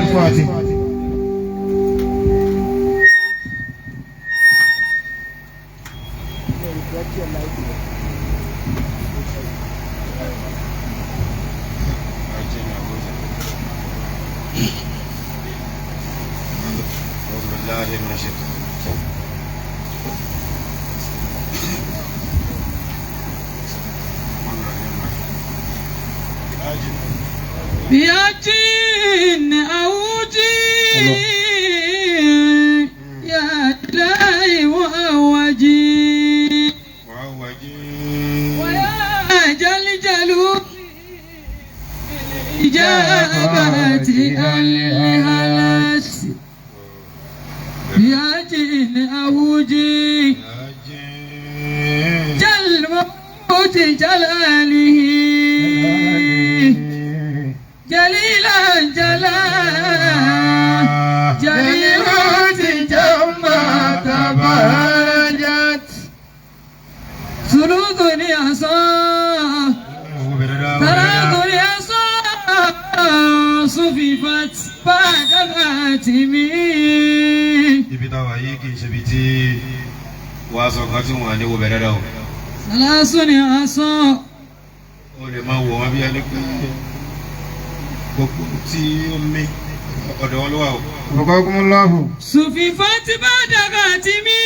Al-Fatih. أعوذ بالله من الشيطان الرجيم. يا جن أوجي يا إلهي وأوجي وعوجي. ويا جلجل إجابة الهلس يا جن أوجي يا جن. جل موت جلاله جليلا جلا جليل جمع تبرجت ثلث عصا ثلاث عصا صففت بعد خاتمي Ibi táwa yìí kì í ṣe ibi tí wàá sọ kan tí wọ́n ní wo bẹ̀rẹ̀ rẹ o. ثلاث عصا O lè máa wò wọ́n bí ẹni pé gbogbo tí ó mí ọ̀dọ̀ wọn ló wà o. بقاكم الله صففت بعد خاتمي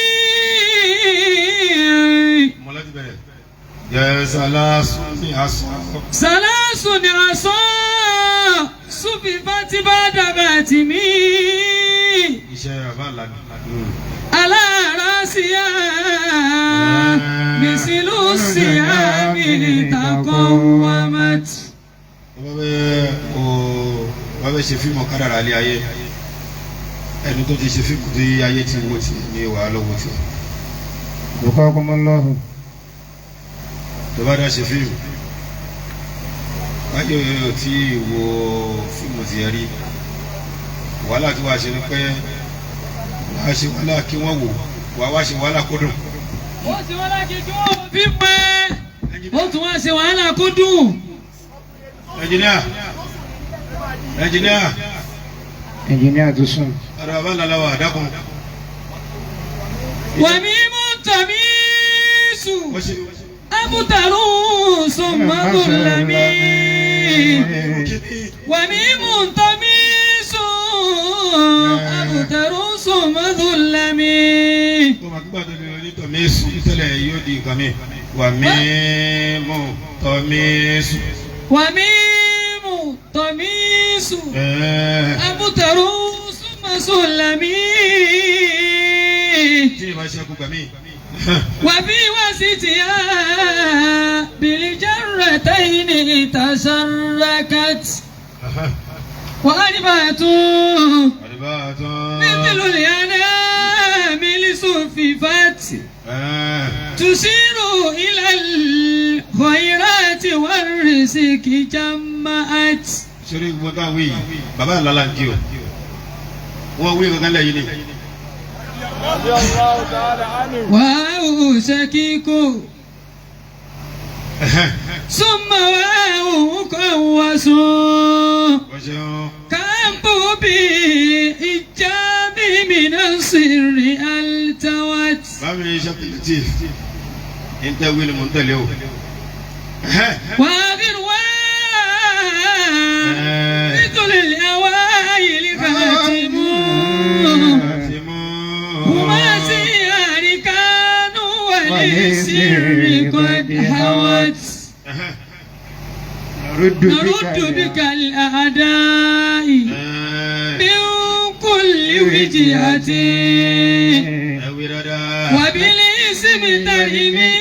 Mo láti bẹ̀rẹ̀. Yẹ sàlásùn ní aṣọ. ثلاث عصا صففت بعد خاتمي Iṣẹ́ bàbá àlàní. على راسها مثل السهام تقومت Wọ́n bẹ o wọ́n bẹ ṣe fíìmù kádàrá ilé ayé. Ẹni tó ti ṣe fíìmù tí ayé ti wo ti ní wàá lọ́wọ́ ti. بقاكم الله Tó bá dá ṣe fíìmù. Báyọ̀ yóò tí wo fíìmù ti ẹ rí. Wàhálà tí wàá ṣe ni pé wàá ṣe wàhálà kí wọ́n wò wàá wá ṣe wàhálà kó dùn. ó sì wọ́n láti kí wọ́n fi pẹ́ ó tún wá ṣe wàhálà kó dùn. Ẹnjìníà ẹnjìníà Engineer tó sùn. ọ̀rọ̀ bàbá ńlá wa dákun. wàmí mú tàmí sùn Ó ṣe abutaru sọmọdúnlámì wàmí mú tàmí sùn abutaru sọmọdúnlámì. Ó máa gbígbà tó ní onítọ̀mísù tẹ́lẹ̀ yóò di nǹkan mi. Wà mí mú tọ̀mísù. wàmí mú tàmí sùn. Abutaru sọmọdúnlámì. Tí ìbá ṣe kú gbà mí. وفي وسطها بالجرتين تشركت وأربعة Àdìbà tán. مثل الأنامل صففت تشير إلى الخيرات والرزق جمعت Sórí gbogbo táwọn wí yìí, bàbá ńlá la ń kí o. Wọ́n wí kankan lẹ́yìn ni. واو شكيك ثم واو قوس Wọ́n ṣeun. كأنبوب إجاب من السر التوت Bámi ṣe tẹ̀lé ń tẹ́ wí ni mò ń tẹ̀lé o. وآخر مثل الأوائل خاتم هما سيار كانوا وللسر قد هوت نرد نرد بك الأعداء من كل وجهة Ẹ wí dáadáa. وبالاسم ترمي من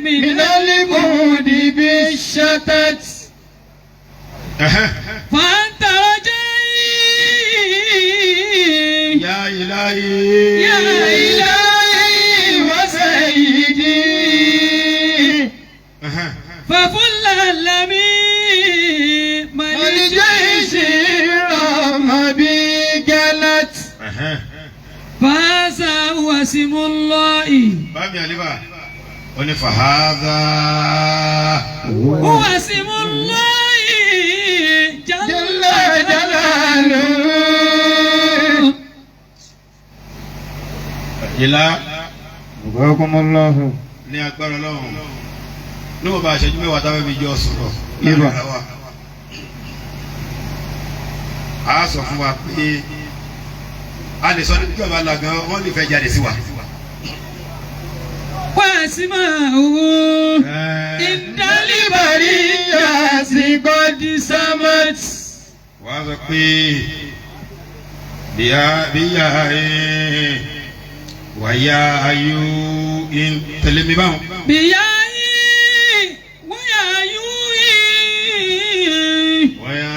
من البعد بالشتت فأنت رجائي Ya ilahi. يا إلهي وسيدي ففل اللمي والجيش رام بجلت فهذا هو اسم الله Bámi àlíbà, ó ní fàhádà. هو اسم الله جل جل جلاله. Ìlà بقاكم الله. ní agbára Ọlọ́run níwọ̀n bá aṣẹ́jú 10 táwọn fi jọ sọ̀rọ̀ Ibà. láàrin ara wa. A sọ fún wa pé a lè sọ ní ìjọba làgán wọ́n lè fẹ́ jáde sí wa. واسمعه إن البرية قد سمت. Wàá sọ pé bíyà bíyà ẹ̀ wàyà ayú tẹ̀lé mi báwọn. بياي ويايوي. Wàyà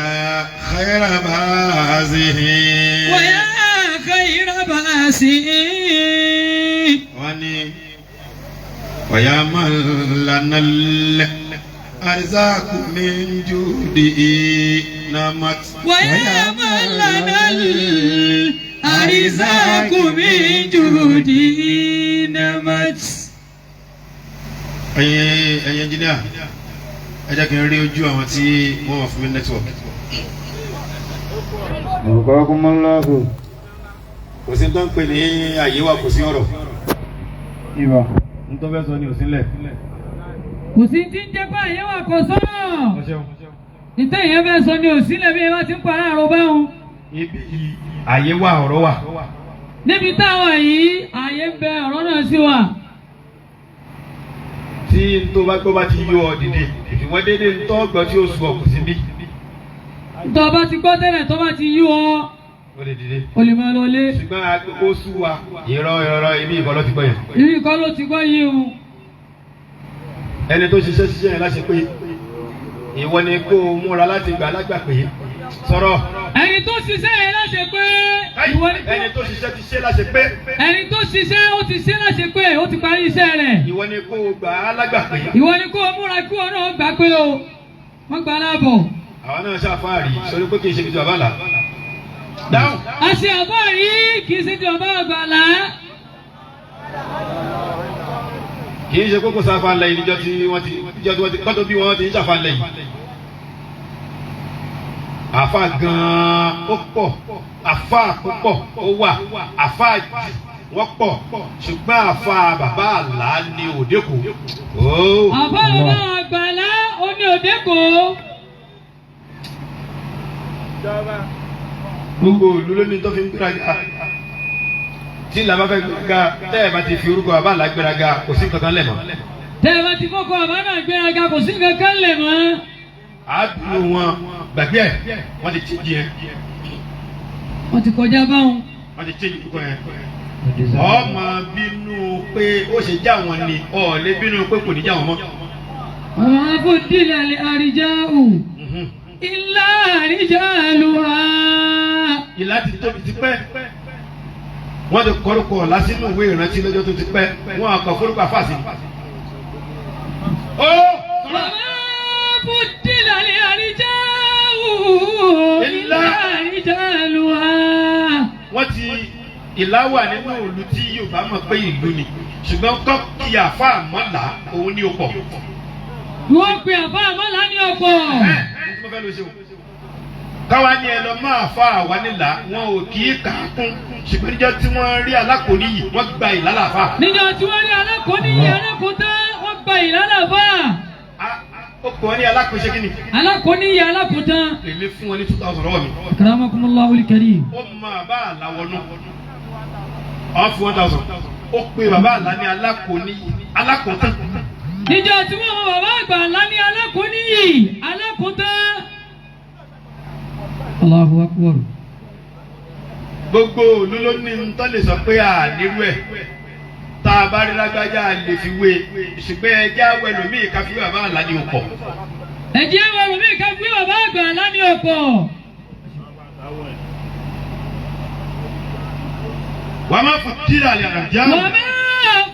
khayra bazihi. ويا خير باسي. Wọ́n ní wàyà mọ̀lánàlẹ́ arzaku min judi namat. ويا من لنا الأرزاق من جوده نمت. Ẹ̀yin ẹnjìníà, ẹ jẹ́ kí n rí ojú àwọn tí wọ́n wà fún mi network. بقاكم الله. Kò sí tó ń pè ní àyè wa, kò sí ọ̀rọ̀. Ibà. N tó fẹ́ sọ ni ò sílẹ̀. Kò sí tí ń jẹ́ pé àyè wà, kò sọ̀rọ̀. Ìtẹ́ ìyẹn fẹ́ sọ ni òsínlẹ̀ bí ẹ bá ti ń pa aláàrọ̀ báwọn. Ibi àyè wà, ọ̀rọ̀ wà. Níbi táwọn yìí, àyè ń bẹ, ọ̀rọ̀ náà sì wà. Tí n tó bá gbọ́ bá ti yọ ọ dìde, ìwọ́n déédéé ń tọ́ gbọ́ tí ó sùn ọ kò sí bí. Tó o bá ti gbọ́ tẹ́lẹ̀, tó bá ti yí ọ, Ó lè dìde. o lè máa lọ lé. Ṣùgbọ́n ó sú wa. Irọ́, irọ́, ibi ìkọ́ ló ti gbọ́ yẹn. Ibi kọ́ ló ti gbọ́ yìí o. Ẹni tó ṣiṣẹ́ ṣiṣẹ́ yẹn láṣẹ pé ìwọ ni kó o múra láti gbà lágbà pé sọ̀rọ̀. Ẹni tó ṣiṣẹ́ yẹn láṣẹ pé ìwọ ni Ẹni tó ṣiṣẹ́ ti ṣe láṣẹ pé. Ẹni tó ṣiṣẹ́, ó ti ṣe láṣẹ pé ó ti parí iṣẹ́ rẹ̀. Ìwọ ni kó o gbà á lágbà pé. Ìwọ ni kó o múra kí wọn náà gbà pé o wọ́n gbà láàbọ̀. Àwa náà ṣàfáàrí sọrí pé kì í ṣe ibi bàbá là. Dáhùn. Àṣẹ àbọ̀ yìí kì í ṣe ti bàbá àgbàlá. Kì í ṣe kókó sáfà ńlẹ̀ yìí níjọ́ tí wọ́n ti kọ́tò bí wọ́n ti ń ṣàfà ńlẹ̀ yìí. Àfa gan-an ó pọ̀, àfa púpọ̀ ó wà, àfa jù wọ́n pọ̀, ṣùgbọ́n àfa bàbá àlá ni òde kù. Àbá bàbá àgbàlá ó ní òde kò. Gbogbo ìlú ló ní tó fi ń gbéraga. Tí ìlà bá fẹ́ gbéraga, tẹ́ ẹ̀ bá ti fi orúkọ bàbá àlá gbéraga, kò sí nǹkan kan lẹ̀ mọ́. Tẹ́ ẹ bá ti fọ́kọ bàbá náà gbéraga, kò sí nǹkan kan lẹ̀ mọ́. Àádùn wọn gbàgbé ẹ̀, wọ́n ti chíjì yẹn. Wọ́n ti kọjá báwọn. Wọ́n ti chíjì púpọ̀ yẹn. Ọmọ bínú pé ó ṣe já wọn ni ọ lè bínú pé kò ní já wọn mọ́. Ọmọ afọ́dílẹ̀ lè àríjà ò ilá àríjà lù wá. Ìlà ti tóbi ti pẹ́. Wọ́n ti kọ́rúkọ ọ̀la sínú ìwé ìrántí lọ́jọ́ tó ti pẹ́. Wọ́n á kọ forúkọ àfàsì. Ó Ọmọ afọ́dílẹ̀ lè àríjà ò ilá àríjà lù wá. Wọ́n ti ìlà wà nínú ìlú tí Yorùbá mọ̀ pé ìlú ni, ṣùgbọ́n kọ́ kí àfa àmọ́là òun ní o pọ̀. Wọ́n pe àbá àmọ́lá ní ọ̀pọ̀. Mo fẹ́ lọ ṣe o. Káwa ní ẹ lọ máa fa àwa nílà, wọn ò kì í kà á kún, ṣùgbọ́n níjọ́ tí wọ́n rí alákòóní yìí, wọ́n gba ìlà làfà. Níjọ́ tí wọ́n rí alákòóníyì alákòótán, wọ́n gba ìlànà fà. Ó kọ́ ní alákòóṣe kí ni. Alákòóníyì alákòótán. Èmi fún wọn ní 2,000 lọ́wọ́ mi. Akramakumullahu al-karim. Ó mọ bàbá àlá wọnú. Ọ̀ fún 1,000. Ó pe bàbá àlá ní alákòóní alákòótán. Níjọ́ tí wọ́n mọ bàbá àgbà ńlá ní alákòóníyì alákòótán. Allahu akbar. Gbogbo òlu ló ní ntọ́ lè sọ pé à nírú ẹ̀ tá a bá rí lágbájá a lè fi wé, ṣùgbọ́n ẹja wẹlòmíì ká fi bàbá àlá ní ọkọ̀. Ẹ jẹ́ àwọn ẹlòmíì ká gbé bàbá àgbà ńlá ní ọ̀pọ̀. Wàá má fún dídà lè àràjá. Wa ma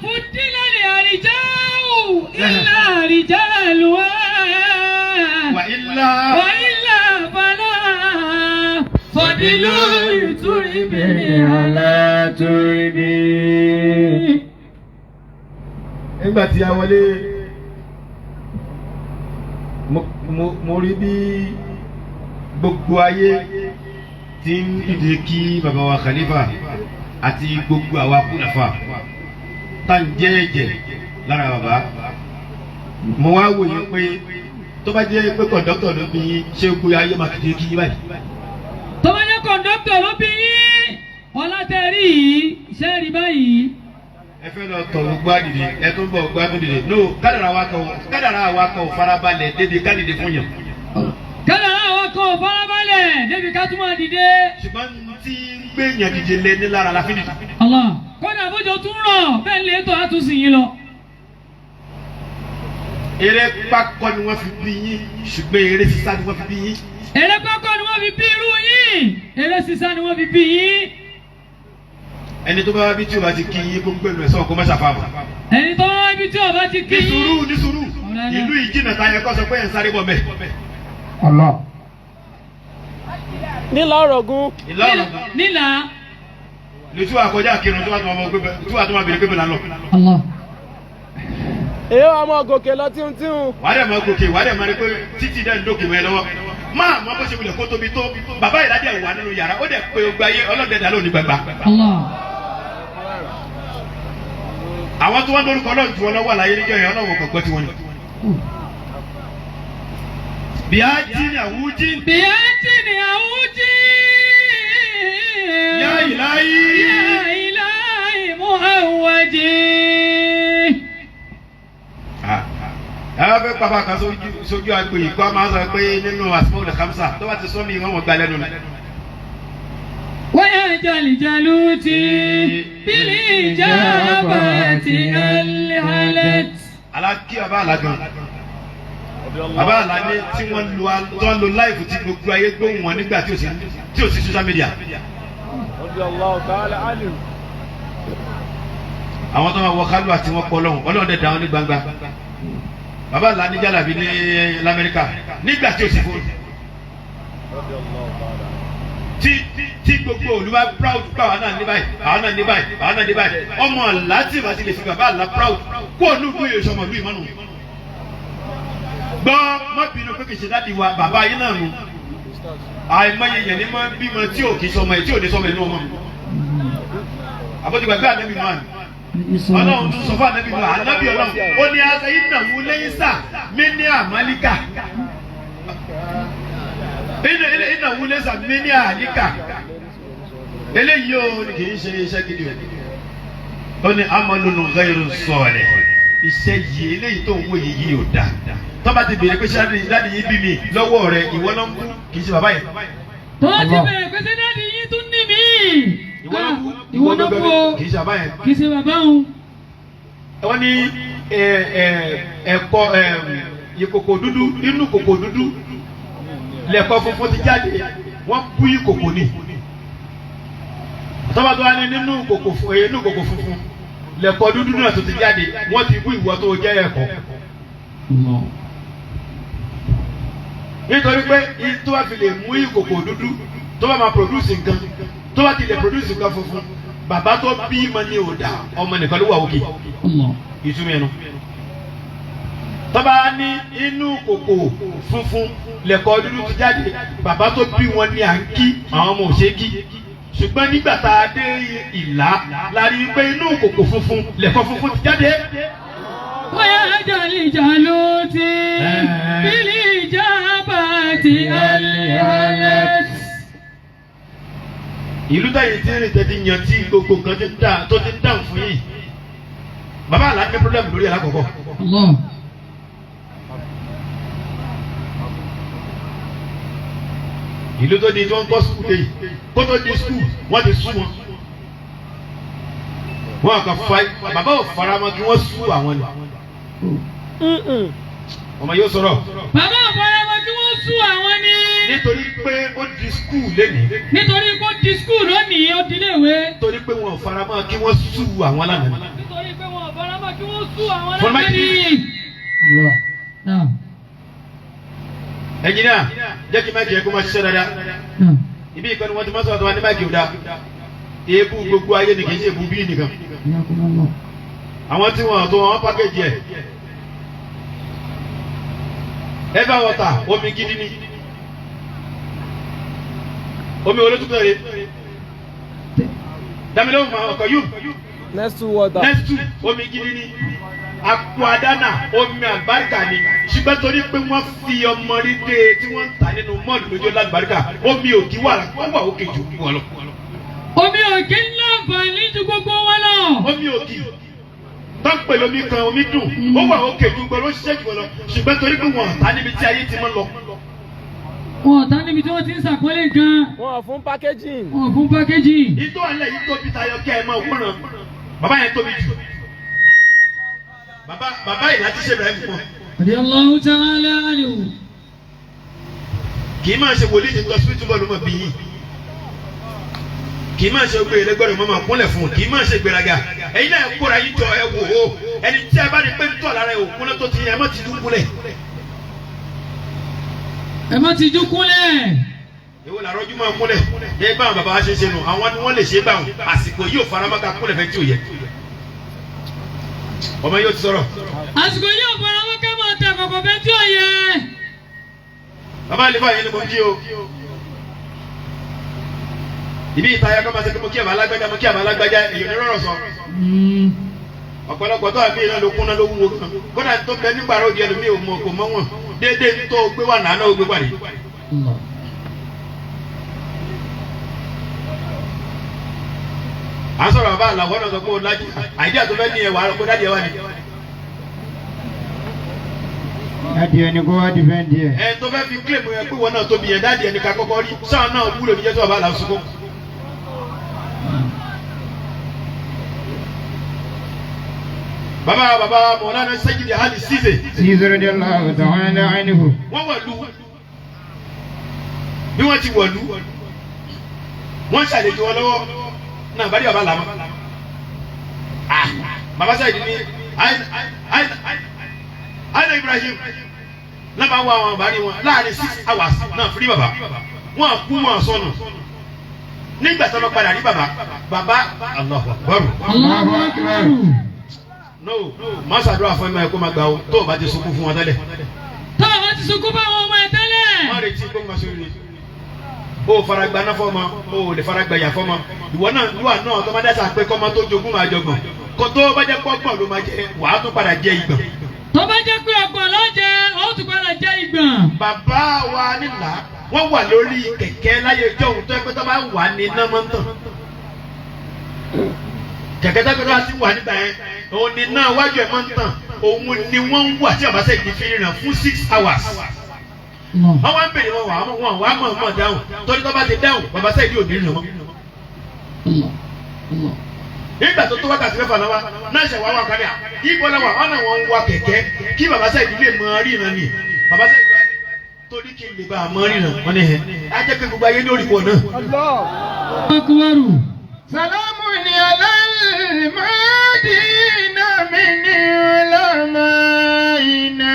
fuddila al-rijalu illa rijaluha. Wà ilá. Wa illa fala fadilu turibi ala turibi. Nígbà tí a wọlé, mo rí bí gbogbo ayé tí ń dìde kí bàbá wa Khalifa àti gbogbo àwa kúnàfà tá ń jẹ́ ẹ̀jẹ̀ lára bàbá. Mo wá wòye pé tó bá jẹ́ pé kọ̀ǹdọ́tọ̀ ló bí ṣé gbogbo ayé máa dìde kí báyìí. Tó bá jẹ́ kọ̀ǹdọ́tọ̀ ló bí yín, ọlá tẹ rí yìí, ṣé rí báyìí? Ẹ fẹ́ lọ tọ̀ gbogbo àdìdì, ẹ tún bọ̀ gbogbo àdìdì. No, kádàrá wa kan, kádàrá wa kan ò farabalẹ̀ débi kádìdì fún yàn. Kádàrá wa kan ò farabalẹ̀ débi ká tún máa dìde. Ṣùgbọ́n tí ń gbé yàn dìde lé ní lára la fi dìde. Allah. Kódà bójú tún rọ̀ bẹ́ẹ̀ lè tó àtúnṣe yín lọ. Eré pákọ́ ni wọ́n fi bí yín, ṣùgbọ́n eré sísá ni wọ́n fi bí yín. Eré pákọ́ ni wọ́n fi bí irú yín, eré sísá ni wọ́n fi bí yín. Ẹni tó bá wá bí tí o bá ti kí yín kó gbẹnu ẹ sọ kó má ṣàfàmù. Ẹni tó bá wá bí tí o bá ti kí Ní yín. sùúrù, ní sùúrù, ìlú ìjìnà táyẹ kọ́ sọ pé ẹ̀ ń sáré bọ̀ mẹ́. Allah. Nílá ọ̀rọ̀gún. Ìlà ọ̀rọ̀ Nílà. lójú àkọjá kírun tó wà tó máa gbé tó wà tó máa bèrè pé bẹ́ẹ̀ lọ. Allah. Èyí wàá mọ gòkè lọ tíhuntíhun. Wàá dẹ̀ máa gòkè, wàá dẹ̀ máa rí pé títí dẹ̀ ń dókè mọ́ ẹ lọ́wọ́. Máa mọ bó ṣe wulẹ̀ kó tóbi tó, bàbá ìlàdí wà nínú yàrá, ó dẹ̀ pé ogun ayé ọlọ́dẹ dà lónìí gbàgbà. Allah. Àwọn tó wá lórúkọ Ọlọ́run ju ọlọ́wọ́ àlàyé níjọ́ yẹn, Ọlọ́run kò gbọ́ tiwọn ni. Bí a jí ni àwùjí jí. Bí a jí ni àwùjí. Yá ìláyé. Yá ìláyé muhawwaji. Ẹ wá fẹ́ pàpà kan sójú agbo yìí kó a máa sọ pé nínú asmaul khamsa tó bá ti sọ mi wọ́n mọ̀ gba lẹ́nu ni. Wáyà jàlìjàlùtì bílí ìjábàtì alhalat. Alákí bàbá àlá gan. Bàbá àlá ní tí wọ́n lo tó ń lo láìfù tí gbogbo ayé gbóhùn wọn nígbà tí ò sí social media. Àwọn tó máa wọ kálù àti wọn pọ̀ lọ́hùn, Ọlọ́run dẹ̀ dá wọn ní gbangba. Bàbá àlá ní jálàbí ní l'Amẹ́ríkà nígbà tí ò sí fóònù. Tí gbogbo olúwa proud pé àwọn náà ní báyìí, àwọn náà ní báyìí, àwọn náà ní báyìí. Ọmọ àlá tí ìbá ti lè fi bàbá àlá proud kó o ní ìlú yìí sọmọ ìlú ìmọ̀nù. Gbọ́ má bínú pé kì í ṣe dáàdi wa bàbá yín náà nù. Àìmọye yẹn ni máa ń bímọ tí ò kì í sọmọ ẹ̀ tí ò ní sọmọ inú ọmọ. Àbójúgbà gbé ànábì náà ni. Ọlọ́run tún sọ fún ànábì náà, ànábì Ọlọ́run ó ní aṣọ ìnáwó lẹ́yìn sà mí ní àmàlíkà. Ìnáwó lẹ́yìn sà mí ní àlíkà. Eléyìí ó ní kì í ṣe iṣẹ́ gidi o. Ó ní amalun ghayru salih. Iṣẹ́ yìí eléyìí tó ń wò yìí yìí ò dáa. Tó bá ti béèrè pé ṣé dáàdi yìí bí mi lọ́wọ́ rẹ̀, ìwọ náà ń bú kì í ṣe bàbá yẹn. Tó ti bẹ̀rẹ̀ pé ṣé dáàdi yín tún ní mí. Ìwọ Ìwọ náà náà bú bú o. kì í ṣe bàbá yẹn. Kì í ṣe bàbá òun. Wọ́n ní ẹ̀kọ́ ìkòkò dúdú, inú kòkò dúdú lẹ̀kọ́ funfun ti jáde, wọ́n bú ìkòkò ni. Tọ́ba tó wá ní nínú kòkò funfun lẹ̀kọ́ dúdú náà tó ti jáde, wọ́n ti bú ìwọ tó jẹ́ ẹ̀kọ́. Nítorí pé tó bá fi lè mú ìkòkò dúdú tó bá máa produce nǹkan, tó bá ti lè produce nǹkan funfun, bàbá tó bí mọ ní ò dá, ọmọ nìkan ló wà òkè. Ìtumọ̀ ẹnu. Tọ́ba ní inú kòkò funfun lẹ̀kọ́ dúdú ti jáde, bàbá tó bí wọn ní à ń kí, àwọn ọmọ ò ṣe é kí. Ṣùgbọ́n nígbà tá a dé ìlà la rí i pé inú kòkò funfun lẹ̀kọ́ funfun ti jáde. Wáyà jàlìjàlùtì bílí ìjábàtì alhalat. Ìlú táyé tí ń rìn tẹ́tí yan tí gbogbo nǹkan ti ń dà tó ti ń dà fún yìí. Bàbá àlá ní pírọ́blẹ́mù lórí alákọ̀ọ́kọ́. Allah. Ìlú tó di tí wọ́n ń kọ́ sukùl dé yìí, kó tó di sukùl wọ́n ti sú wọn. Wọ́n kàn fa bàbá ò faramọ́ kí wọ́n sú àwọn ni. Ọmọ yóò sọ̀rọ̀. Bàbá àfaramọ́ kí wọ́n sú àwọn ni. Nítorí pé ó di sukùl lénìí. Nítorí kó di sukùl lónìí, ó di iléèwé. Nítorí pé wọn ò faramọ́ kí wọ́n sú àwọn lánàá. Nítorí pé wọn ò faramọ́ kí wọ́n sú àwọn Fọlá lánàá ni. Allah. Náà. Ẹnjìníà jẹ́ kí máìkì yẹn kó máa ṣiṣẹ́ dáadáa. Náà. Ibi ìkànnì wọn ti máa sọ̀rọ̀ tó wà ní máìkì ò dáa. Èébú gbogbo ayé ni kì í ṣe èébú bí nìkan. Àwọn tí wọn tó wọn pákéjì ẹ̀. Ẹ bá wọta omi gidi ni. Omi wo ló tún tẹ̀lé? Dámilóhùn máa ọkọ̀ yóò. Next two water. Next two, omi gidi ni. Aquadana omi àlùbáríkà ni. Ṣùgbọ́n torí pé wọ́n fi ọmọ rí dé tí wọ́n ń tà nínú mọ́ọ̀lù lójú lálùbáríkà, omi òkì wà wọ́n wà òkè jù wọ́n lọ. Omi òkè ńlá àǹfààní ju gbogbo wọn lọ. Omi òkì tó ń pè lómi kan omi dùn, ó wà òkè ju gbọ́ ló ṣiṣẹ́ jù wọ́n lọ. Ṣùgbọ́n torí pé wọ́n tà níbi tí ayé ti mọ́ lọ. Wọn ò tán níbi tí wọ́n ti ń ṣàpọ́nlé gan. Wọn ò fún packaging. Wọn ò fún pákéjì. Ìtọ́ alẹ́ yìí tóbi tayọ kẹ́ ẹ máa wòran. Bàbá yẹn tóbi jù. Bàbá bàbá yìí láti ṣe bẹ̀rẹ̀ fún ọ. Radiyallahu ta'ala anhu. Kì í máa ṣe wòlíì ní tọ́sí túbọ̀ ló mọ̀ bí yìí. Kì í máa ṣe gbé ẹlẹgbẹ́rún mọ́ máa kúnlẹ̀ fún un. Kì í máa ṣe gbéraga. Ẹ̀yin náà kóra yín jọ ẹ wò ó. Ẹni tí a bá rí pé ń tọ̀ lára ẹ̀ òkúnlẹ̀ tó ti yẹn ẹ má ti dún kúnlẹ̀. Ẹ má ti jú kúnlẹ̀. Èwo làrọ́jú máa kúnlẹ̀. Ẹ báwọn bàbá wa ṣe ṣe nù. Àwọn ni wọ́n lè ṣe báwọn. Àsìkò yìí ò faramọ́ ká kúnlẹ̀ fẹ́ tí ò yẹ. Ọmọ yóò ti sọ̀rọ̀. Àsìkò yìí ò fara mọ́ ká máa tẹ kọ̀kọ̀ fẹ́ tí ò yẹ. Bàbá àlefa yẹn ni mo kí o. Ibi ìtayà kọ́ máa ṣe pé mo kí àbá alágbájá mo kí àbá alágbájá èyí ní rọ̀rọ̀ sọ. Ọ̀pọ̀lọpọ̀ tó àbí iná ló kúnná ló wúwo gan. Kódà tó bẹ nígbà ròdì ẹlòmíì ò mọ kò mọ wọn. Déédéé tó gbé wà nàánà ó gbé wà rí. À ń sọ̀rọ̀ bàbá àlàwọ̀ náà sọ pé ó lájú. Àìdíà tó fẹ́ ní ẹwà kó dádìí ẹ wà ní. Dádì ẹni kó wá dìfẹ́ǹdì ẹ̀. Ẹ tó fẹ́ fi kílèmù yẹn pé wọn náà tóbi yẹn dádìí ẹni ká kọ́kọ́ rí. Sáà náà wúlò níjẹ́ tó bàbá àlàwọ̀ sunkún. Bàbá bàbá Mọ̀lánà Sẹ́yìdì Hali Ṣíṣe. Ṣíṣe radiyallahu ta'ala anhu. Wọ́n wọ̀lú bí wọ́n ti wọ̀lú wọ́n ṣàlejò wọn lọ́wọ́ náà bá dé bàbá làmọ́. Ah, bàbá Sẹ́yìdì ní àìnà Ibrahim náà bá wọ àwọn àbárí wọn láàrin 6 hours náà fúrí bàbá wọn kú wọn sọnù nígbà tí wọ́n padà rí bàbá bàbá Allahu Akbar. Allahu akbar. No, má ṣàdúrà fún ẹ máa kó máa gbà ó tó o bá ti sunkún fún wọn tẹ́lẹ̀. Tó àwọn ti sunkún bá àwọn ọmọ ẹ̀ tẹ́lẹ̀. Má retí kó máa sórí o fara gba náà fọmọ o lè fara gba ìyà fọmọ ìwọ náà ìwọ náà tó bá dẹ́sà pé kọ́mọ tó jogún máa jọgbọ̀n kó tó bá jẹ́ pọ́gbọ̀n ló máa jẹ wàá tún padà jẹ ìgbọ̀n. Tó bá jẹ́ pé ọgbọ̀n ló jẹ, ó tún padà jẹ ìgbọ̀n. Bàbá wa nílà wọ́n wà lórí kẹ̀kẹ́ láyé ọjọ́ òun tó yẹ pé tó bá wà ní iná máa ń tàn. Kẹ̀kẹ́ tó yẹ pé tó bá ti wà nígbà yẹn òun ní iná iwájú ẹ̀ máa ń tàn òun ni wọ́n ń wà tí bàbá Sẹ́yìndì fi rìnrìn fún 6 hours. Wọ́n wá ń bèrè wọn wà wọn wà mọ̀ mọ̀ dáhùn torí tó bá ti dáhùn bàbá Sẹ́yìndì ò ní rìn mọ́. Nígbà tó tó wákàtí mẹ́fà náà wá náà ṣe wá wà kárí à ibo la wà wọn náà wọn ń wa kẹ̀kẹ́ kí bàbá Sẹ́yìndì lè mọ ríran ni bàbá Sẹ́yìndì wá ní torí kí n lè bá a mọ ríran wọn ni ẹ á jẹ́ pé gbogbo ayé lórí wọn náà. Allah. Akbar. Salamu ala al-madina min ulamaina.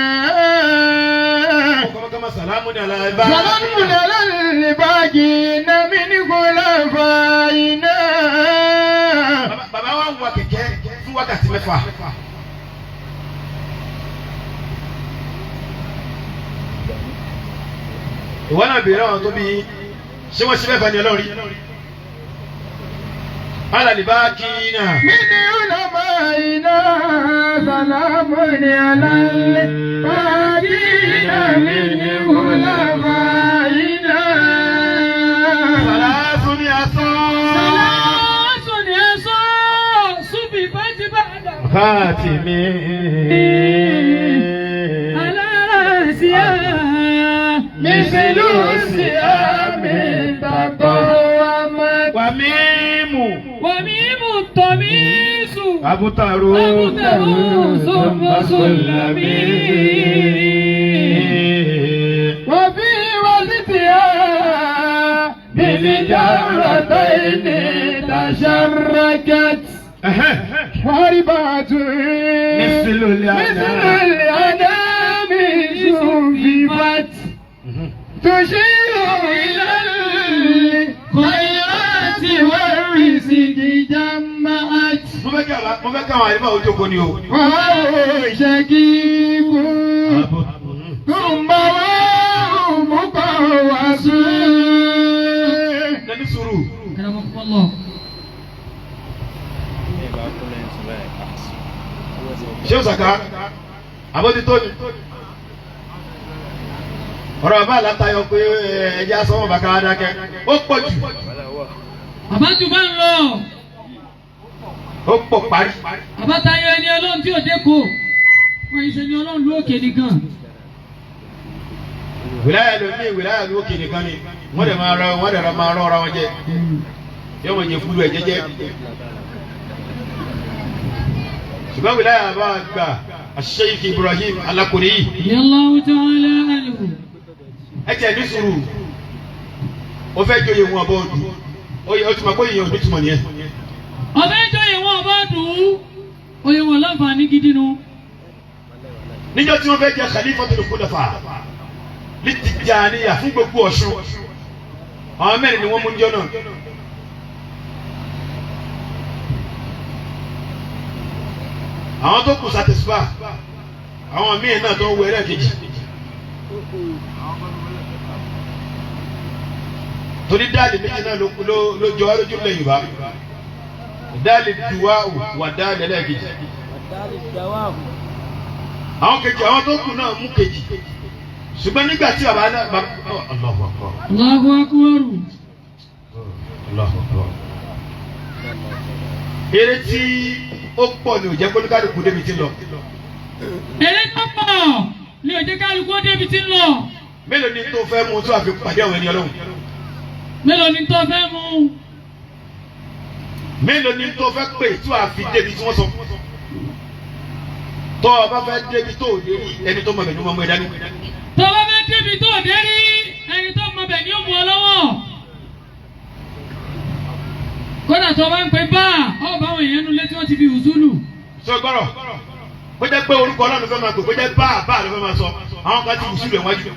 Kọ́mọkọ́mọ sàlámù ní aláìbá. Salamu ala al-baqina min khulafaina. Bàbá wa ń wa kẹ̀kẹ́ fún wákàtí mẹ́fà. Ìwọ náà bèèrè àwọn tó bí ṣé wọ́n ṣe mẹ́fà ní ọlọ́run rí. Alàlìbá kí náà. Min ulamaina. Salamu ala al-baqina min khulafaina. Sàlásùn ní asán. Sàlásùn ní ẹ̀sọ́, súbì bá ti bá dà. Fátìmí. Aláràásíà. مثل الصيام تقومت Wà mímú. Wàmímù tọ̀mísù. Abútàrú. Abútàrú sọ̀mọ́sọ̀lámì. وفي وسطها بالجرتين تشركت واربعة مثل الأنام. مثل الأنام صففت تشير إلى الخيرات والرزق جمعت Mo fẹ́ káwọn àyíká ojú oko ni o. وهو شقيق ثم وهو مقوس Ṣé o sàká àbójútó ni ọ̀rọ̀ bàbá àlátayọ pé ẹja sọ́wọ́n bàkà dákẹ́ ó pọ̀ jù. Bàbá jù bá ń lọ. Ó pọ̀ parí. Bàbá tayọ ẹni ọlọ́run tí ò dé kó. Wọ́n yìí ṣe ni ọlọ́run ló òkè nìkan. Wìláyà ló ní wìláyà ló òkè nìkan ni wọ́n dẹ̀ máa rọ wọ́n dẹ̀ máa rọ ọ̀rọ̀ wọn jẹ yóò wọ́n jẹ kúlù ẹ̀ jẹ́jẹ́. Ṣùgbọ́n wìláyà bá gbà Sheikh Ibrahim Alakuri yìí. Allahu ta'ala anhu. Ẹ jẹ́ ní sùúrù ó fẹ́ joyè wọn bọ́ ọdún ó yẹ ó ti mọ̀ pé ìyẹn ò ní túmọ̀ nìyẹn. Ọbẹ̀ ìjọyè wọn ọba dùn ún. Oyè wọn láǹfààní gidi nu. Níjọ́ tí wọ́n fẹ́ jẹ Khalifatul Khulafa ní Tìjàníyà fún gbogbo Ọ̀ṣun, àwọn mẹ́rin ni wọ́n mú níjọ́ náà. Àwọn tó kù satisfa àwọn míì náà tó ń wọ ẹlẹ́ẹ̀kejì. Torí dáàlì méjì náà ló jọ ọ́ lójú lẹ́yìn bá dáàlì duwa wà dáàlì ẹlẹ́ẹ̀kejì. Àwọn kejì àwọn tó kù náà mú kejì, ṣùgbọ́n nígbà tí bàbá náà bàbá Allahu Akbar. Allahu akbar. Allahu Akbar. Eré tí ó pọ̀ ní òjẹ́ kólúkálùkù débi tí ń lọ. Eré tó pọ̀ ní òjẹ́ kálukú ó débi tí ń lọ. Mélòó ni tó fẹ́ mu tó àfi pàdé àwọn ẹni Ọlọ́run? Mélòó ni tó fẹ́ mu? Mélòó ni tó fẹ́ pè tó àfi débi tí wọ́n sọ? Tó o bá fẹ́ débi tó o dé rí, ẹni tó mọ̀ bẹ̀ ni wọ́n mú ẹ dání. Tó bá fẹ́ débi tó o dé rí, ẹni tó mọ̀ bẹ̀ ni ó mú ọ lọ́wọ́. Kódà tó bá ń pè bá ọ bá àwọn èèyàn nulẹ̀ tí wọ́n ti fi hùsùlù. Sọ gbọ́rọ̀ kó jẹ́ pé orúkọ Ọlọ́run fẹ́ máa pè, kó jẹ́ bá bá ló fẹ́ máa sọ, àwọn kan ti hùsùlù ẹ̀ wájú.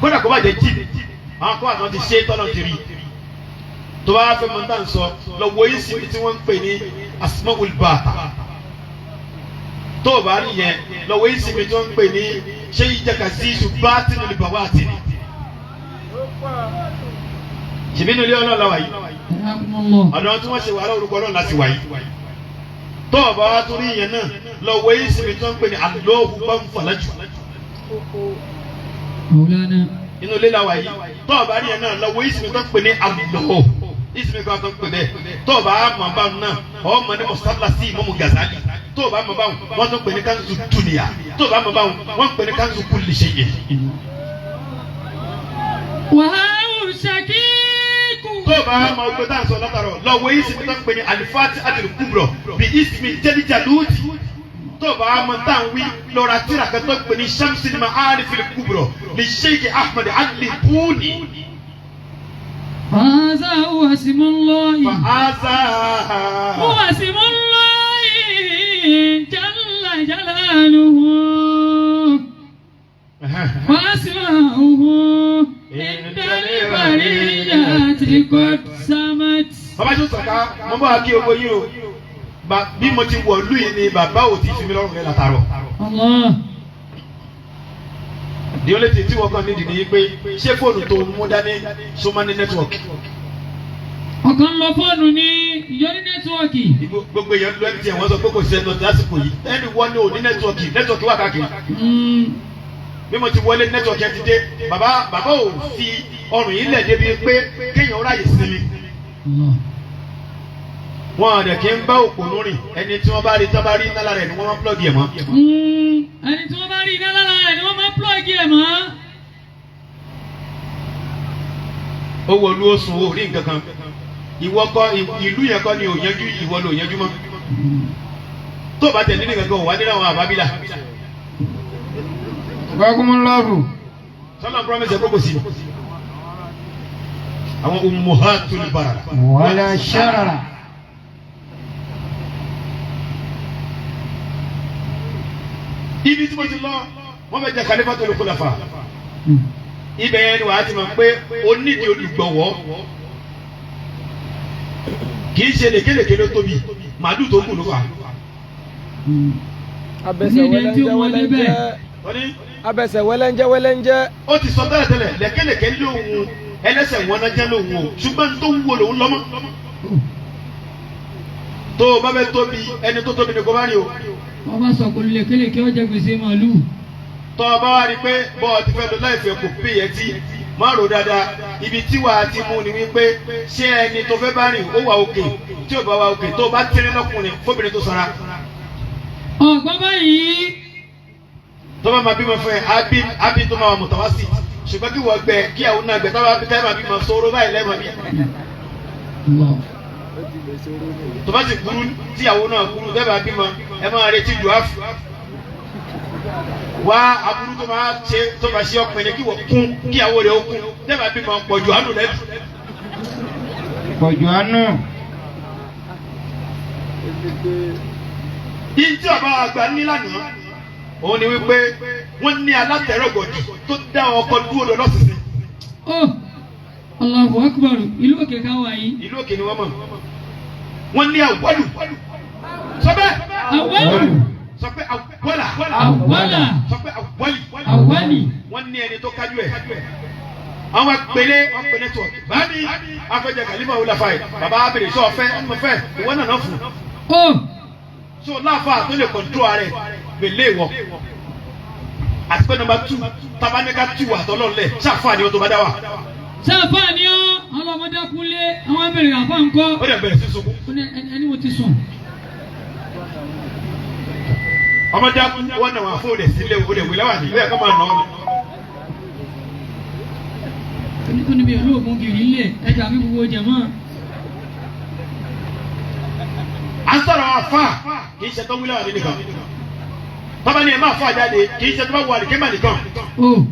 Kódà kó bá jẹ́ jíì, àwọn kan àtúntò ti ṣe tọ́lọ̀ ti rí. Tó bá fẹ́ mọ tá à ń sọ, lọ wo ìsinmi tí wọ́n ń pè ní Asmaul Bata. Tó o bá rí yẹn, lọ wo ìsinmi tí wọ́n ń pè ní ṣé ìjàkà sí iṣu bátìnì lè bàwá àtìní. Ṣèbínú ilé Ọlọ́run la wà yìí. Ọ̀dọ̀ tí wọ́n ṣe wàhálà orúkọ Ọlọ́run láti wà yìí. Tó o bá wá torí yẹn náà, lọ wo ìsinmi tí wọ́n ń pè ní Allahu Banfalaju. Inú ilé la wà yìí. Tó o bá rí yẹn náà, lọ wo ìsinmi tí wọ́n ń pè ní Allahu. Ìsinmi kan tó ń pè bẹ́ẹ̀. Tó o bá mọ̀ báwọn náà, ọmọ ní Mọ̀sálásí Ìmámù Gazali. Tó o bá mọ̀ báwọn, wọ́n tún pè ní Kanzu Dunia. Tó o bá mọ̀ báwọn, wọ́n pè ní Kanzu Kulli Shay'in. Wàhálà ṣàkíkù. Tó o bá mọ̀ ọgbẹ́ tá à ń sọ látàrọ̀, lọ wo ìsinmi tó ń pè ní Al-Fatihatul Kubra bí ìsinmi Jẹ́díjàlúùtì. Tó o bá mọ̀ tá à ń wí, lọ́ra tíra kan tó ń pè ní Shamsul Ma'arifil Kubra ní Sheikh Ahmad Ali Buni. Fàáza huwa ismullahi. Fàáza. Huwa ismullahi jalla jalaluhu. Wa asma'uhu indal bariyati qad samat. Bàbá tó sàká, mo bá wa kí ogo yín o. Bí mo ti wọ̀ lú yìí ni bàbá ò ti fi mi lọ́rùn rẹ̀ látàrọ̀. Allah. The only thing tí wọ́n kàn nídìí ni pé ṣé fóònù tó mú dání súnmọ́ ní nẹ́tíwọ̀kì. Ọ̀kan lọ fóònù ní ìyọrí nẹ́tíwọ̀kì. Gbogbo èèyàn ló MTN wọ́n sọ pé kò sí ẹnu lásìkò yìí. Ẹni wọ́n ní òní nẹ́tíwọ̀kì, nẹ́tíwọ̀kì wà káàkiri. Bí mo ti wọlé nẹ́tíwọ̀kì ẹ ti dé, bàbá ò fi ọrùn yìí lẹ̀ débi pé kéèyàn ráyè sinmi. Wọn àdẹ̀ kí ń bá òpònú rìn, ẹni tí wọ́n bá rí tán bá rí iná lára ẹ̀ ni wọ́n máa ń plọ́ọ̀gì ẹ̀ mọ́. Ẹni tí wọ́n bá rí iná lára rẹ̀ ni wọ́n máa ń plọ́ọ̀gì ẹ̀ mọ́. Ó wọlú ó sùn ó rí nǹkan kan. Ìwọ kọ́ ìlú yẹn kọ́ ni ò yanjú, ìwọ ló yanjú mọ́. Tó o bá tẹ̀lé nìkan kan ò wá nínú àwọn àbábílà. Bakumulabu. Sọlá promise ẹ kókò sí. Àwọn ummuhatul barara. Wala sharara. Ibi tí mo ti lọ, wọ́n fẹ́ jẹ Khalifatul Khulafa. Ibẹ̀ yẹn ni wàá ti mọ̀ pé o nídìí olùgbọ̀wọ́. Kì í ṣe lékelèké ló tóbi, màálù tó kù ló fà. Abẹsẹ̀ wẹlẹ́njẹ́ wẹlẹ́njẹ́. Ó ní Abẹsẹ̀ wẹlẹ́njẹ́ wẹlẹ́njẹ́. ó ti sọ tẹ́lẹ̀ tẹ́lẹ̀ lẹ́kẹ́lẹ́kẹ́ lóhun ẹlẹ́sẹ̀ wọn náà jẹ́ lóhun o, ṣùgbọ́n tó wúwo lòun lọ́mọ́. Tó o bá fẹ́ tóbi, ẹni tó tóbi ni kò bá rí o. Wọ́n bá sọ kò lè kélékè ọjà gbèsè màálù. Tọ́ ọ bá wá rí i pé bọ́ ọ ti fẹ́ lọ láìfẹ́ kò pè é tí má rò dáadáa. Ibi tí wàá ti mú ni wípé ṣé ẹni tó fẹ́ bá rìn ó wà òkè, tí ò bá wà òkè tó o bá tẹ́lẹ̀ lọ́kùnrin fóbìnrin tó sanra. Ọ̀gbọ́n báyìí. Tó bá máa bímọ fún ẹ, ábí tó máa wà mùtàwásì, ṣùgbọ́n kí wọ́n gbẹ kí àwọn náà gbẹ táwọn táwọn bímọ sóró báyìí lẹ́mọ̀ bí. Tó bá sì kúrú tíyàwó náà kúrú tẹ́ bá bímọ ẹ máa retí jù áfù. Wá aburú tó máa ṣe tó bá ṣe ọkùnrin kí wọ́n kún kíyàwó rẹ̀ ó kún tẹ́ bá bímọ pọ̀ jù ánù lẹ́nu. Pọ̀jù àánú. Yìí tí ọba àgbà ní lánàá òun ni wípé wọ́n ní alátẹ̀rọ̀gọ̀dì tó dá ọkọ̀ dúró lọ lọ́sísìn. Ó Allahu Akbar, ìlú òkè ká wà yìí. Ìlú òkè ni wọ́n mọ̀. Wọ́n ní àwọ̀lù. Sọ bẹ́ẹ̀. Àwọ̀lù. Sọ pé àwọ̀là. Àwọ̀là. Sọ pé àwọ̀lì. Àwọ̀lì. Wọ́n ní ẹni tó kájú ẹ̀. Àwọn pèlè wọ́n pè network. Báàmì afẹ́jẹ kàlífà wò láfa yìí. Bàbá abèrè sọ ọ̀fẹ́ ọmọ fẹ́ ìwọ náà náà fún. Ó So láfa tó lè kọ̀ntró rẹ̀ pèlè wọ̀. Àti pé nọ́mbà 2 tabaníkà 2 àtọ́lọ́lẹ̀ ṣàfà ni wọ́n tó bá dá wà. Sáfà ni ọ́, ọlọ́mọdé kúnlé, àwọn abèrè àfa ńkọ́. Ó dẹ̀ bẹ̀rẹ̀ sí sunkún. Ó ní ẹni mo ti sùn. Ọmọdé wọn náà wà fún òde sílé òde wílẹ̀ wà ní ilé ẹ̀kọ́ máa nà ọ́ ni. Ó ní mi ò lóògùn gìrì ńlẹ̀, ẹja mi gbogbo jẹ̀ mọ́. À ń sọ̀rọ̀ àfà kì í ṣe tó wílẹ̀ wà ní nìkan. Tọ́ba ni ẹ máa fà jáde kì í ṣe tó bá wà ní kéma nìkan.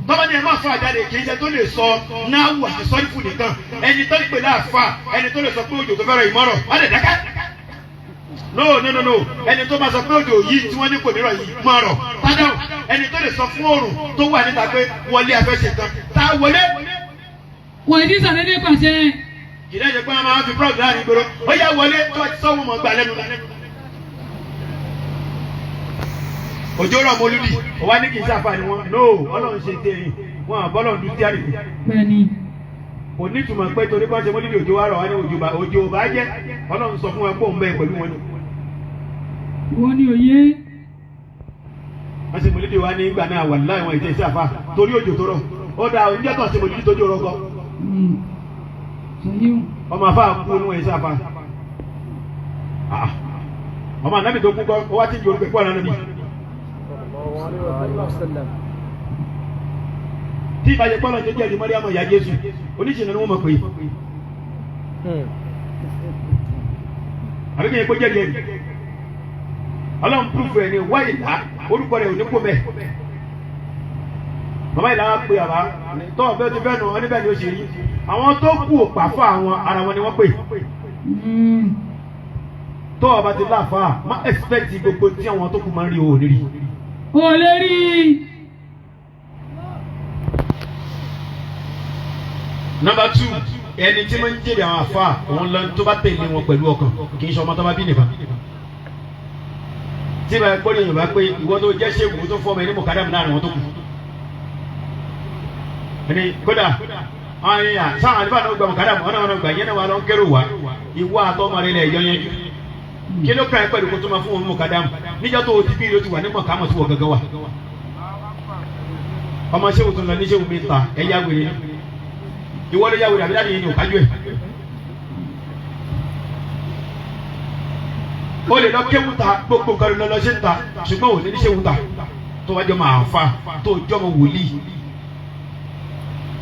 Tọ́ba ni ẹ máa fà jáde kì í ṣe tó lè sọ náwó àti sọ́rífù nìkan. Ẹni tó ń pè láàfà ẹni tó lè sọ pé òjò tó fẹ́ràn ìmọ̀ràn wọ́n lè dákẹ́. No no no no, ẹni tó máa sọ pé òjò yìí tí wọ́n ní kò nírọ̀ yìí máa rọ̀ tádà. Ẹni tó lè sọ fún òòrùn tó wà níta pé wọlé afẹ́ṣe kan tá a wọlé. Wọ́n ìdí sàdédé pàṣẹ. Kìlẹ̀ ṣe pé wọ́n máa ń fi prọ́ọ̀gì láàrin ìgboro ó yá wọlé tó ti sọ́wọ́ mọ̀ gbà lẹ́nu. Òjò rọ̀ mọ́lúdì ọ̀wá ní kì í ṣàfàní wọn. No, Ọlọ́run ṣe tẹ̀ yìí wọn àbọ́lọ́run dúdú tíárì. Bẹ́ẹ̀ni. Kò ní ìtumọ̀ pé torí bá ṣe mọ́lúdì òjò wa rọ̀ wá ní òjò bá jẹ́ Ọlọ́run sọ fún wọn pé òun bẹ́ẹ̀ pẹ̀lú wọn ni. Wọ́n ní òye. Wọ́n ṣe mọ́lúdì wa ní ìgbà náà wà láì wọn ìjẹ́ iṣẹ́ àfà torí òjò tó rọ̀. Ó da oúnjẹ kan ṣe mọ́lúdì tójú rọ̀ gan. Ọmọ àfà kú ní wọn iṣẹ́ àfà. Ọmọ ànábì tó kú kọ́ ó wá tí ń ju orúkọ ẹ̀kọ́ ànábì. Tí ìbàjẹ́ pọ́nà tó jẹ́rìí Mọ́ríámọ̀ ìyá Jésù oníṣìnà ni wọ́n mọ̀ pé. Àbí kí ni kó jẹ́rìí ẹ̀rí? Ọlọ́run púrúfù ẹ̀ ní wá ìlà orúkọ rẹ̀ ò ní kó mẹ́. Bàbá ìlà pe àbá tó ọ̀fẹ́ ti fẹ́ nù ọ́ níbẹ̀ ni ó ṣe rí. Àwọn tó kù òpà fún àwọn ara wọn ni wọ́n pè. Tó ọba ti láfa má expect gbogbo tí àwọn tó kù máa ń rí o ò ní rí. O lè rí. Nọ́mbà 2, ẹni tí wọ́n ń jèrè àwọn àfa òun lọ tó bá tẹ̀lé wọn pẹ̀lú ọkàn kì í ṣe ọmọ tó bá bí nìkan. Tí ìbá gbọ́dọ̀ Yorùbá pé ìwọ tó jẹ́ ṣéwù tó fọ́ ọmọ ẹni mọ̀kádàmù láàrin wọn tó kù. Ẹni kódà àwọn èèyàn sáwọn àlùfáà náà gba mọ̀kádàmù ọ̀nà ọ̀nà gbà yẹn náà wà lọ ń kérò wá ìwọ àtọ́mọ rẹ lẹ̀ yọ yẹn jù. Kí ló kàn ẹ́ pẹ̀lú kó tó máa fún wọn mọ̀kádàmù níjọ́ tó o ti bí ló ti wà ní mọ̀kámọ̀ tí wọ́n gangan wà. Ọmọ ṣéwù tó ń lọ ní ṣéwù mi ta ẹ yá wèrè ìwọ ló yá wèrè àbí dáàdi yìí ni ò kájú ẹ. O lè lọ kéwù ta gbogbo nǹkan lọ lọ ṣe ń ta ṣùgbọ́n ò ní ní ṣéwù ta tó wájọ máa fa tó jọmọ wòlíì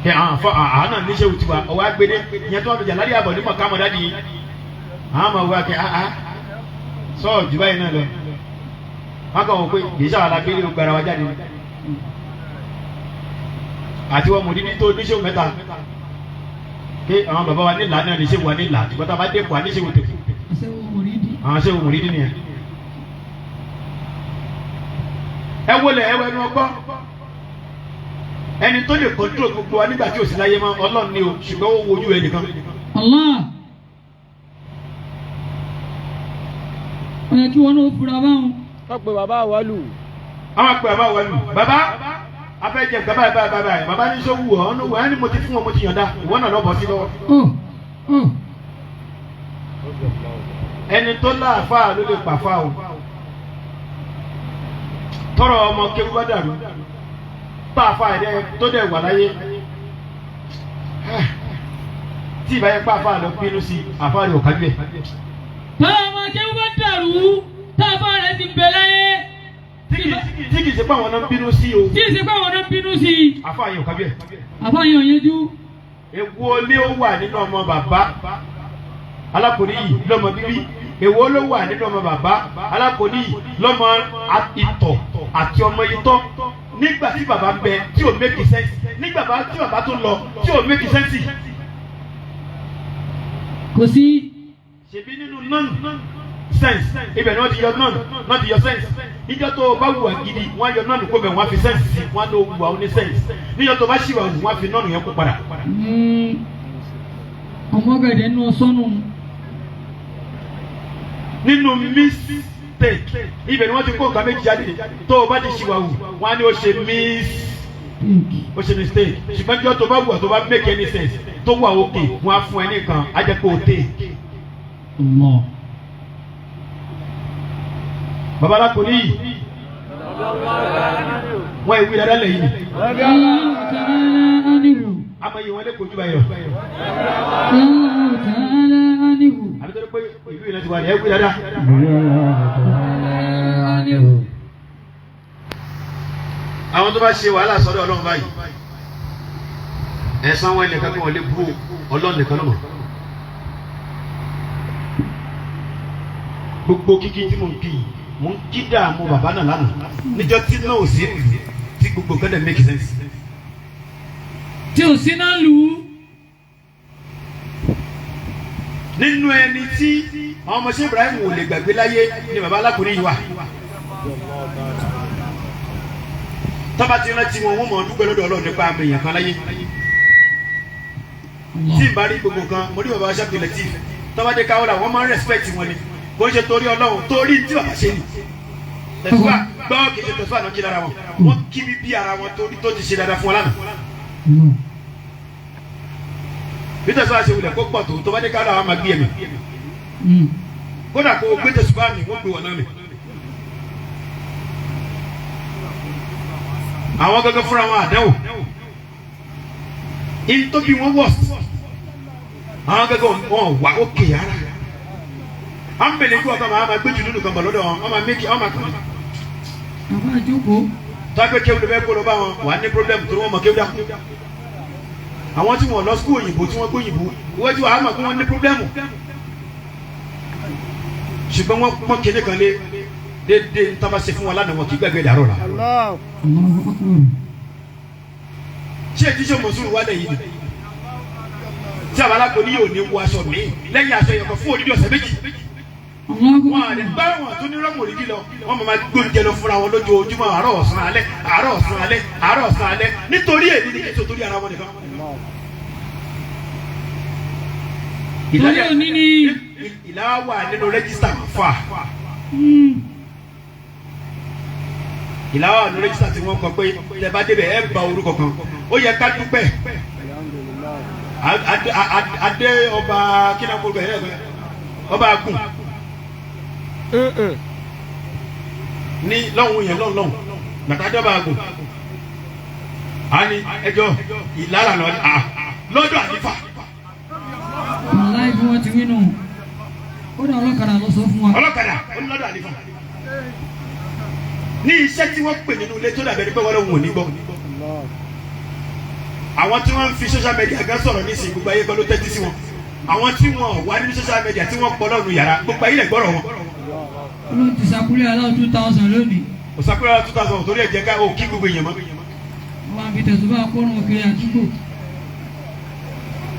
ẹ àwọn fa àánà ní ṣéwù tiwa ọwọ́ agbede ìyẹn tó wà lójà lálẹ́ àbọ̀ nímọ̀ kámọ̀ dáàdi yìí àwọn máa wá kẹ áá sọ́ọ̀ jù báyìí náà lọ wọn kàn wọ́n pé kì í ṣàwọn agbélé gbogbo ara wa jáde àti wọn mòdìdí tó níṣẹ́wò mẹ́ta pé àwọn bàbá wa nílà náà níṣẹ́wò wa nílà ṣùgbọ́n tá a bá dẹ́kun àníṣẹ́wò tẹ̀kù àwọn ṣẹ́wò mòdìdí nìyẹn. Ẹ wọlé ẹ wọ ẹnu ọgbọ́n ẹni tó lè kọ́ńtró gbogbo wa nígbà tí ò sí láyé mọ́ Ọlọ́run ni o ṣùgbọ́n ó wojú ẹ nìkan. Allah ó yẹ kí wọn náà fura báwọn. Wọ́n pe bàbá wa lù. Àwọn àpè bàbá wa lù bàbá afẹ́jẹ bàbá bàbá bàbá bàbá ní sọ́wọ́ wọ̀ ọ́nù wọ̀ ẹ́ni mo ti fún wọn mo ti yànda ìwọ náà lọ́bọ̀ sí lọ́wọ́. Ẹni tó láàfáà ló lè pàfáà o. Tọrọ ọmọ kéwú bá dàrú táàfáà ẹ̀dẹ́ tó dẹ̀ wà láyé tí ìbáyé pàfáà lọ bínú sí àfáà rẹ̀ ò kájú ẹ̀. Tọ́lá ọmọ kéwú bá dàrú táàfà rẹ̀ ti bẹ̀ láyé. Tí kì í ṣe pé àwọn náà bínú sí o. Tí ì ṣe pé àwọn náà bínú sí i. Àfáà yẹn ò kájú ẹ̀. Àfáà yẹn ò yanjú. Èwo ni ó wà nínú ọmọ bàbá alákòóní yìí lọ́mọ bíbí? Èwo ló wà nínú ọmọ bàbá alákòóní yìí lọ́mọ ìtọ̀ àti ọmọ ìtọ̀? Nígbà tí bàbá ń bẹ tí ò make sense, nígbà tí bàbá tó lọ tí ò make sense. Kò sí. Ṣèbí nínú non sense ibẹ̀ ni wọ́n ti yọ non, wọ́n ti yọ sense. Níjọ́ tó o bá wùwà gidi, wọ́n á yọ non kó bẹ̀, wọ́n á fi sense sí, wọ́n á lọ wùwà ó ní sense. Níjọ́ tó o bá ṣìwà wù, wọ́n á fi non yẹn kó padà. Ọmọ gẹ̀dẹ̀ nù sọ́nù. Nínú mistake ibẹ̀ ni wọ́n ti kó nǹkan méjì jáde. Tó o bá ti ṣìwà wù, wọ́n á ní o ṣe miss o ṣe mistake. Ṣùgbọ́n níjọ́ tó o bá wùwà tó bá make any sense tó wà òkè, wọ́n á fún ẹ nìkan á jẹ́ kó o take. Allah. Babalakoni yìí wọ́n ìwé dáadáa lẹ́yìn ni. Allahu ta'ala anhu. Àmọ́ iye wọn lè kojú báyìí lọ. Allahu ta'ala anhu. Àbí tó dé pé ìlú yìí ti wà ní ẹ̀wí dáadáa. Anhu. Àwọn tó bá ṣe wàhálà sọ́dọ̀ Ọlọ́run báyìí, ẹ̀san wọn ẹnìkan kí wọ́n lè bú Ọlọ́run nìkan lọ́mọ. Gbogbo kíkí tí mo ń kí yìí, mo ń kí dààmú bàbá náà lánàá níjọ́ tí náà ò sí ìlú tí gbogbo nǹkan dẹ̀ make sense. Tí ò sí náà lù ú. Nínú ẹni tí àwọn ọmọ ṣé Ibrahim ò lè gbàgbé láyé ni bàbá alákùnrin yìí wà. Tọ́ba ti rántí wọn, wọ́n mọ̀ ọ́n dúpẹ́ lọ́dọ̀ Ọlọ́run nípa àmì èèyàn kan láyé. Tí n bá rí gbogbo nǹkan, mo rí bàbá Ṣáàpì Latif. Tọ́ba dé káwọ́là, wọ́n máa ń respect wọn ni. Kò ń ṣe torí Ọlọ́run, torí tí bàbá ṣe ni. Tẹ̀síwá gbọ́ kì í ṣe tẹ̀síwá náà kí lára wọn. Wọ́n kí mi bí ara wọn torí tó ti ṣe dáadáa fún wọn lánàá. Bí tẹ̀síwá ṣe wulẹ̀ kó pọ̀ tó, tọ́ba dé káwọ́là wọn máa gbé ẹ̀mí. Kódà kó o gbé tẹ̀síwá mi, wọ́n gbé wọn náà mi. Àwọn gẹ́gẹ́ fúnra wọn àdánwò in tó bí wọn wọ̀, àwọn gẹ́gẹ́ wọn wà ókè ara à ń bèlè kí wọn kọ́ máa gbé jù nínú kan bọ̀ lọ́dọ̀ wọn, wọn máa méjì wọn máa kàn. Bàbá àjókòó. Tọ́gbẹ́ kéwù ló fẹ́ kó lọ bá wọn wà ní problem tó wọn mọ̀ kéwù dà. Àwọn tí wọn lọ school òyìnbó tí wọn gbé òyìnbó iwájú wa mọ̀ pé wọ́n ní problem, ṣùgbọ́n wọ́n pọ́n kéde kan lé déédéé ń tábà ṣe fún wọn lánàá, wọn kì í gbàgbé ìdàrọ̀ la. Allahu akbar. Ṣé ìdíje mọ̀sùlù wà lẹ́yìn ni tí àwọn alákòóní yóò ní wọ aṣọ míì lẹ́yìn aṣọ yẹn kan fún odidi ọ̀sẹ̀ 2? Allahu Wọn àlẹ akbar. bá wọn tó ní rọ́mù òrìdí lọ, wọn máa gbóúnjẹ lọ fúnra wọn lójoojúmọ́, àárọ̀ ọ̀sán alẹ́, àárọ̀ ọ̀sán alẹ́, àárọ̀ ọ̀sán alẹ́, nítorí èyí ni kì í ṣe torí ara wọn nìkan. Torí òní ni. Ìlà wà nínú rẹ́gísítà fà. Ìlà wà nínú rẹ́gísítà tí wọ́n kọ pé tẹ́ bá débẹ̀ ẹ gba orúkọ kan, ó yẹ ká dúpẹ́. Adé ọba kí náà kó gbẹ ọba agùn ní lọ́hùn yẹn lọ́hùn gbàtà dọ́ba agùn a ní ẹjọ́ ìlara lọ à lọ́dọ̀ àdìfà. Wàláì bí wọ́n ti wí nù. Ó dà ọlọ́kadà lọ sọ fún wa. Ọlọ́kadà ó ní lọ́dọ̀ àdìfà ní iṣẹ́ tí wọ́n pè nínú ilé tó dàbẹ̀ ni pé wọ́n lọ́hùn ò ní gbọ́. Àwọn tí wọ́n ń fi social media gan sọ̀rọ̀ nísìnyí, gbogbo ayé kan ló tẹ́tí sí wọn. Àwọn tí wọ́n wà nínú social media tí wọ́n pọ̀ lọ́nu yàrá, gbogbo ayé lè gbọ́rọ̀ wọn. Olóhùn ti sàkúlẹ̀ aláwọ̀ 2000 lónìí. Òsàkúrẹ́ 2000 torí ẹ̀jẹ̀ ká ò kí gbogbo èèyàn mọ́. Wọ́n máa fi tẹ̀sùbá kórun kiri àdúgbò.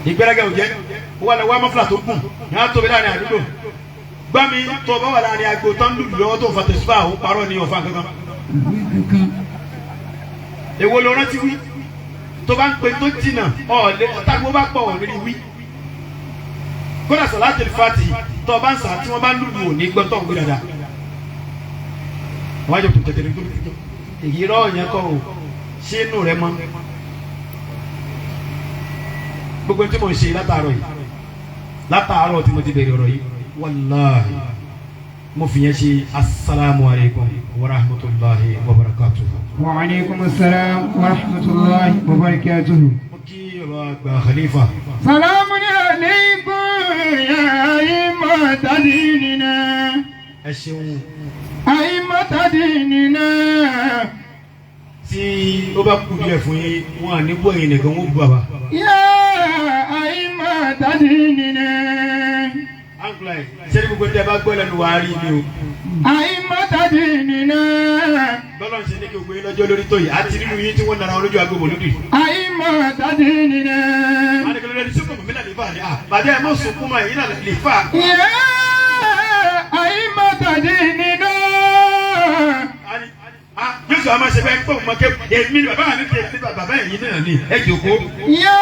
Ìgbéraga ò jẹ́ wà lọ wá mọ́fìlà tó gùn ní wọ́n tóbi láàrin àdúgbò. Gbá mi tó o bá wà láàrin agbo tó ń lùlù lọ́wọ́ tó ń fa tẹ̀sùbá, òun parọ́ ní ọ̀fà kankan. Ìwé kankan. Èwo ló rántí wí tó bá ń pe tó jìnnà ọ̀ọ́lẹ́ tágbó bá pọ̀ ọ̀ lórí wí. Kódà sọ̀látul fàtì tó o bá ń sà tí wọ́n bá ń lùlù òní gbọ́n tó ń gbé dáadáa. Wọ́n á jọ tó tẹ̀tẹ̀rẹ̀ tó èyí rọ́ yẹn kọ́ o ṣé inú rẹ mọ́. Gbogbo tí mo ń ṣe látàárọ̀ yìí, látàárọ̀ tí mo ti bẹ̀rẹ̀ ọ̀rọ̀ yìí, Wàláhi mo fi yẹn ṣe asalaamu alaykum wa rahmatulahi wa barakatuhu. Wa aleykum salaam wa rahmatulahi wa barakatuhu. Mo kí bàbá àgbà Khalifa. Salamun alaykum ya a'immata dinina. Ẹ ṣeun. A'immata dinina. Tí ó bá kú díẹ̀ fún yín, wọn à ní bọ́ ẹ̀yin nìkan, wọ́n bú bàbá. Ya a'immata dinina. Anglai sẹ́ni gbogbo tẹ́ bá gbọ́ lẹ́nu wàá rí mi o. A'immata dinina. Bọ́lá ń ṣe ní kí gbogbo yín lọ́jọ́ lórí tó yìí àti nínú yín tí wọ́n nara wọn lójú agbóbò lódì. A'immata dinina. Àdìgbò lórí sọ́kùn mi náà lè fà ní à bàbá ẹ̀ mọ̀ sunkún mọ́ ẹ̀yin náà lè fà. Ya a'immata dinina. Yóò sọ àmọ́ ṣe fẹ́ pé òun mọ̀ ké èmi ni bàbá mi fi èmi bàbá ẹ̀yin náà ni ẹ jòkó. Ya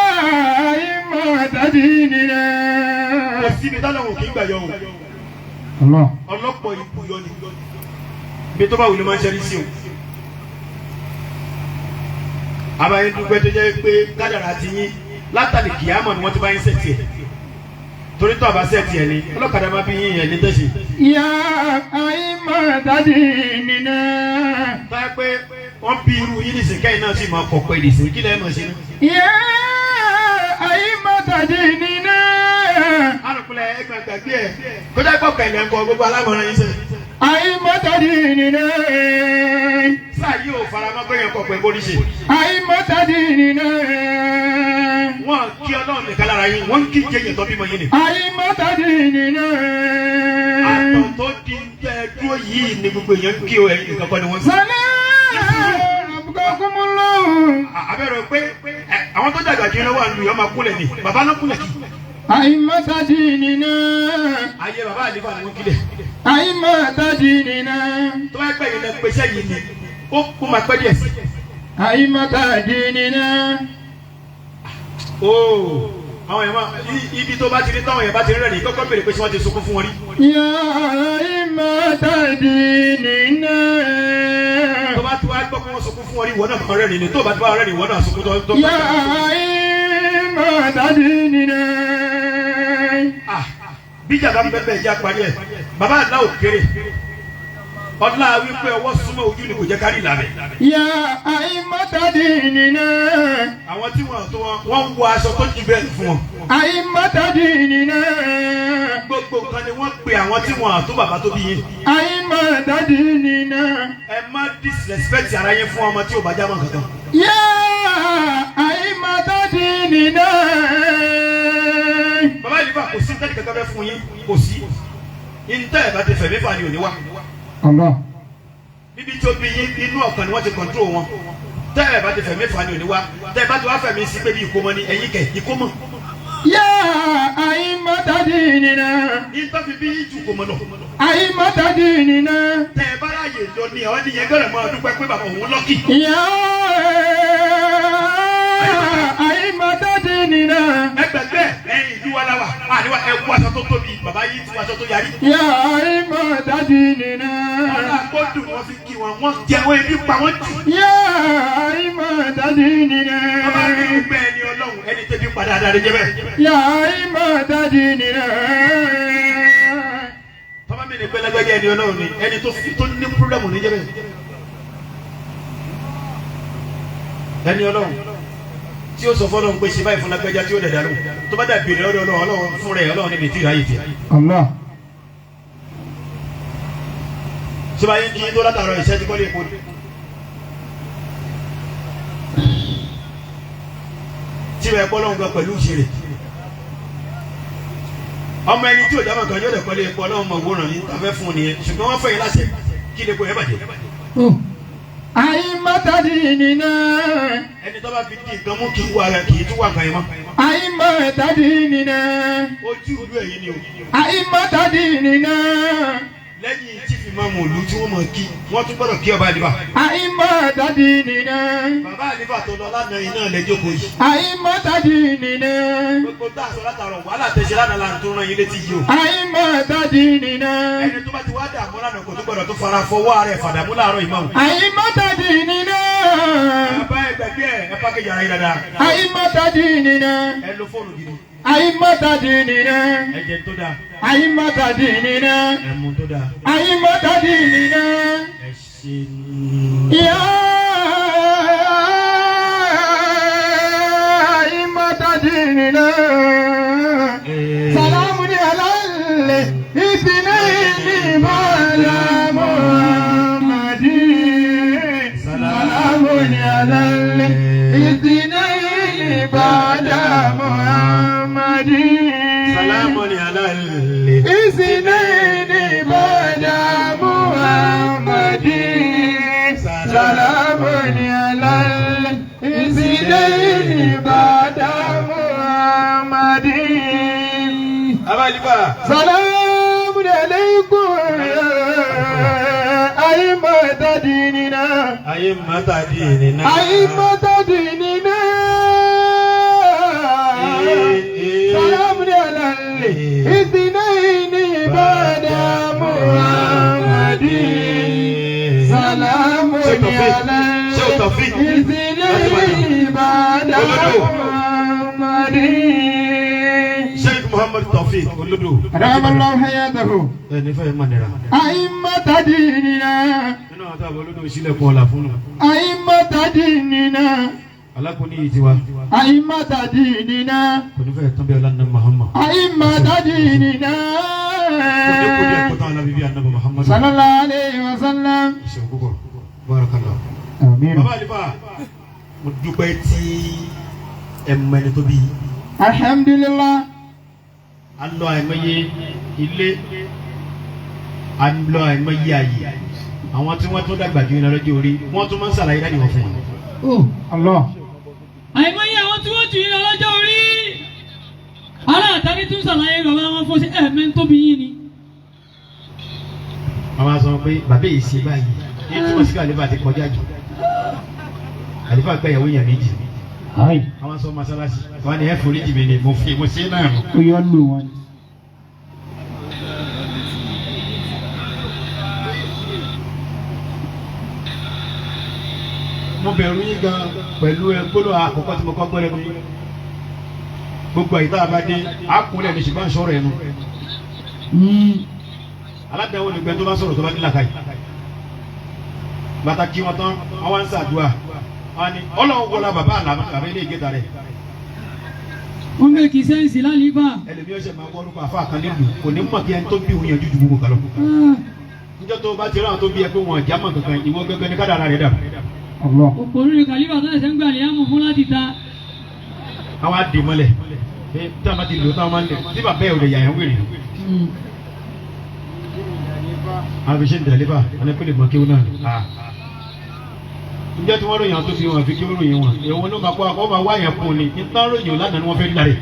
a'immata dinina. Kò síbi tọ́lọ́hùn kì í gbà yọ o. Allah. Ọlọ́pọ̀ ikú yọ ni. Ibi tó bá wù ní máa ń ṣẹlẹ̀ sí o. Àbáyé dúpẹ́ tó jẹ́ pé kádàrá ti yín látàlí kìámọ̀ ni wọ́n ti bá yín sẹ̀tì ẹ̀. Torí tó àbá sẹ̀tì ẹ̀ ni ọlọ́kadà máa bí yín yẹn ní tẹ̀sí. Ya a'immata dinina. Táyà pé wọ́n bí irú yín nìsín kẹ́yìn náà sì máa kọ̀ pé nìsín kí lẹ́ẹ̀ máa ṣe ní. Ya a'immata dinina. Alùpùpù ẹgbẹ́ gbàgbé ẹ̀ kọjá ìpọ̀ kẹ̀lẹ́ ń kọ gbogbo alámọ̀ràn yín sẹ́. A'immata dinina. Sáà yóò faramọ́ pé yẹn kọ̀ pé bórí ṣe. A'immata dinina. Wọ́n kí Ọlọ́run nìkan lára yín, wọ́n kí jẹ́ yẹn tó bímọ yín ni. A'immata dinina. Àtọ̀ tó di ẹ dúró yìí ni gbogbo èèyàn ń kí o ẹ̀yin nìkan kọ́ ni wọ́n ń sọ. Rabbakumullahu. Àbẹ̀rẹ̀ pé àwọn tó dàgbà jù lọ́wọ́ àlù yọ máa kúnlẹ̀ ni bàbá náà kúnlẹ̀ kí. A'immata dinina. Ayé bàbá àlefà ni wọ́n kílẹ̀. A'immata dinina. Tó bá pẹ́ yìí lẹ pèsè yìí ni ó kó máa pẹ́ díẹ̀ sí. A'immata dinina. Ooo àwọn èèyàn máa ibi tó bá ti rí táwọn èèyàn bá ti rí rẹ̀ ní kọ́kọ́ béèrè pé ṣé wọ́n ti sunkún fún wọn rí. Ya a'immata dinina. Tó bá ti wá gbọ́ pé wọ́n sunkún fún wọn rí ìwọ náà máa rẹ́rìn ni tó bá ti wá rẹ́rìn ìwọ náà sunkún tó. Ya a'immata dinina. Ah, bíjà bá ń bẹ́ẹ̀ bẹ́ẹ̀ jẹ́ àparí ẹ̀ bàbá àdá ò kéré ọlá wípé ọwọ́ súnmọ́ ojú ni kò jẹ́ kárí ìlànà. Ya a'immata dinina. Àwọn tí wọ́n tó wọn wọ́n ń wọ aṣọ tó jù bẹ́ẹ̀ fún wọn. A'immata dinina. Gbogbo nǹkan ni wọ́n pe àwọn tí wọ́n tó bàbá tó bí yín. A'immata dinina. Ẹ má disrespect ara yín fún ọmọ tí ò bá jámọ́ kankan. Ya a'immata dinina. Bàbá yìí bá kò sí tẹ́lẹ̀ kankan fẹ́ fún yín kò sí. Ìntẹ́ ẹ̀ bá ti fẹ̀mí fà ni ò ní wá. Allah. Bíbí tí ó bí yín inú ọ̀kan ni wọ́n ti control wọn. Tẹ́ ẹ̀ bá ti fẹ̀mí fà ni ò ní wá. Tẹ́ ẹ bá ti wá fẹ̀mí sí pé bí ìkómọ ni ẹ̀yin kẹ̀ ìkómọ. Ya a'immata dinina. Ìntọ́ fi bí yín ju kómọ lọ. A'immata dinina. Tẹ́ ẹ bá ráàyè lọ ni ọ̀ nìyẹn gbọ́dọ̀ máa dúpẹ́ pé bàbá òun lọ́kì. Ya a'immata dinina. Ẹgbẹ̀gbẹ́ ẹ̀yin ìlú wa la wà àníwá ẹ wọ aṣọ tó tóbi bàbá yìí ti wọ aṣọ tó yarí. Ya a'immata dinina. Ọlá gbọ́dọ̀ wọ́n fi kí wọn wọ́n jẹ wọ́n ebi pa wọ́n jù. Ya a'immata dinina. Bàbá mi ń gbẹ ẹni Ọlọ́run ẹni tẹ́bi padà dáadáa jẹ́ bẹ́ẹ̀. Ya a'immata dinina. Bàbá mi ní pẹ́ lágbájá ẹni Ọlọ́run ni ẹni tó ní pírọ́blẹ́mù ní jẹ́ bẹ́ẹ̀. Ẹni Ọlọ́run tí ó sọ fọlọ́run pé ṣe báyìí fún lágbájá tí ó dẹ̀dá lóhùn tó bá dàbí rẹ̀ ọ̀dọ̀ Ọlọ́run fún rẹ̀ Ọlọ́run níbi tí ìráyè tiẹ̀. Allah. Ṣé báyìí kí n tó látàrọ ìṣẹ́ tí kọ́lé epo ni. Tí ìwà ẹ̀kọ́ lọ́hùn gan pẹ̀lú ìṣeré. Ọmọ ẹni tí ò jábọ̀ kan yóò lè kọ́lé epo Ọlọ́run mọ̀ wòrán ní tafẹ́ fún un nìyẹn ṣùgbọ́n wọ́n fẹ̀yìn láṣẹ kí lè kó yẹn bàjẹ́. A'immata dinina. Ẹni tó bá fi di nǹkan mú kí wà rẹ̀ kì í tún wà nǹkan yẹn mọ́. A'immata dinina. Ojú ìlú ẹ̀yìn ni o. A'immata dinina. Lẹ́yìn tí fi máa mú òlu tí wọ́n mọ̀ kí wọ́n tún gbọ́dọ̀ kí ọba àlìbà. A'immata dinina. Bàbá àlìbà tó lọ lánàá iná lẹ́jọ́kọ̀ yìí. A'immata dinina. Gbogbo tá a sọ látàrọ̀ wàhálà tẹ̀sí lánàá là ń tún rán yín létí yìí o. A'immata dinina. Ẹni tó bá ti wá dààmú lánàá kò tún gbọ́dọ̀ tó fara fọwọ́ rẹ̀ fàdàmú láàárọ̀ ìmọ̀ o. A'immata dinina. Bàbá ẹ gbàgbé ẹ ẹ pákéjì ara yín dáadáa. A'immata dinina. Ẹ lo fóònù gidi. أئمة ديننا Ẹ̀jẹ̀ tó dáa. أئمة ديننا Ẹ̀mú tó dáa. أئمة ديننا Ẹ ṣe يا أئمة ديننا سلام على الاثنين بعد محمد سلام على الاثنين بعد محمد Salamu ni aláìlè. اثنين بعد محمد سلام على الاثنين بعد محمد Abájíbà. سلام عليكم يا أئمة ديننا Ayé mọ́tà dì ní náà. أئمة ديننا سلام على الاثنين بعد محمد سلام على الاثنين بعد محمد Sheikh Muhammad Taofik Olodo. أدام الله حياته Ẹ nífẹ̀ẹ́ mọ̀ nira. أئمة ديننا Nínú àwọn táwọn olódò sílẹ̀kùn ọ̀la fún un. أئمة ديننا Alákòóní yìí ti wá. أئمة ديننا Kò ní fẹ́ tán bí ọlá nínú Muhammad. أئمة ديننا Kò ní kó díẹ̀ kó tán alábíbí anábọ̀ Muhammad. صلى الله عليه وسلم Ìṣòwò púpọ̀. Barakallah. آمين Bàbá Àlífà, mo dúpẹ́ tí ẹ mọ ẹni tó bí. الحمد لله A lọ àìmọye ilé, a lọ àìmọye àyè. Àwọn tí wọ́n tún dàgbà jù yín lọ lọ́jọ́ orí, wọ́n tún máa ń ṣàlàyé dájú wọn fún wọn. الله Àìmọye àwọn tí wọ́n jù yín lọ lọ́jọ́ orí. Ará àtàrí tún ṣàlàyé bàbá wọn fún sí ẹ̀mẹ́ tóbi yín ni. Wọ́n máa sọ pé bàbá yìí ṣe báyìí, ní túmọ̀ sí pé Àlífà ti kọjá jù. Àlífà gba ìyàwó èèyàn méjì. Àwọn sọ masalasi, wọ́n ní ẹ forí jì mí ni mo fi mo ṣe náà nù. ó yọ lù wọn. Mo bẹ̀rù yín gan pẹ̀lú ẹ gbólóhùn àkọ́kọ́ tí mo kọ́ gbọ́dọ̀ mi. Gbogbo àyíká a bá dé, a kúnlẹ̀ ní ṣùgbọ́n sọ̀rọ̀ ẹnu. Aládàáwò ni gbẹ tó bá sọ̀rọ̀ tó bá ní làkàyè. Bàtà kí wọn tán, wọn wá ń ṣàdúrà. Wọn ni Ọlọ́run wọlá bàbá àlàmà bàbá ilé ìgéta rẹ̀. Wọ́n fẹ́ kí sẹ́ǹsì lálífà. Ẹlòmí ọ̀sẹ̀ máa wọ orúkọ àfa kan nílùú kò ní mọ̀ kí ẹni tó bí òun yanjú ju gbogbo kan lọ. Níjọ́ tó bá ti ráwọn tó bí ẹ pé wọn ò jámọ́ kankan ìwọ gángan ní kádàrá rẹ̀ dà. Allah. Òpònú ni kàlífà tó ṣẹ̀ṣẹ̀ ń gbà lẹ́yàmù fún láti ta. Àwọn á dè mọ́lẹ̀ tí a bá ti lò táwọn máa ń lè tí bàbá ẹ̀ ò lè yà yàn wèrè. Àwọn fi ṣe ń dẹ̀lébà wọn ni kó lè mọ kéwú náà ni. Ǹjẹ́ tí wọ́n ròyìn àwọn tó fi wọn fi kéwú ròyìn wọn èwo ló máa kó akọ́ máa wá yẹn fún ni nítorí ròyìn lánàá ni wọ́n fẹ́ rí láre.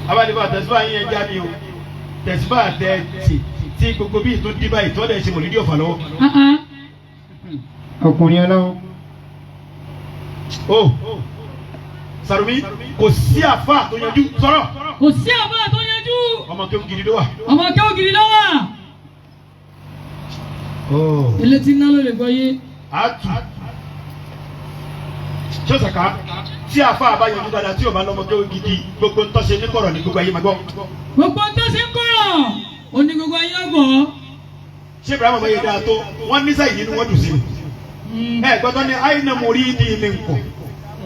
Abájọba tẹ̀síbà yín ẹ já mi o tẹ̀síbà tẹ tì tí gbogbo bíi tó dí báyìí tó dẹ̀ ṣe mọ̀lídìí ọ̀fà lọ́wọ́. Ọkùnrin ọlọ́wọ́. O Sàrùmí kò sí àfa tó yanjú sọ̀rọ̀ Kò sí àbá tó yanjú. ọmọ kéwú gidi ló wà. Ọmọ kéwù gidi ló wà. Elétí ńlá ló lè gbọ́ yé. Atu sọ́sàká tí àfa bá yanjú dáadáa tí o bá lọ́mọ kéwú gidi gbogbo ntọ́ṣe ní kọ̀rọ̀ ní gbogbo ayé máa gbọ́. Gbogbo tó ṣe ń kọ̀rọ̀, ó ní gbogbo ayé ọgbọ̀n. Ṣé Ibrahim ọmọ yẹn dáa tó wọ́n ní sáyìn nínú wọ́n dùn sí i. Ẹ gbọ́dọ̀ ní àyìnà mùrídìí mi nkọ̀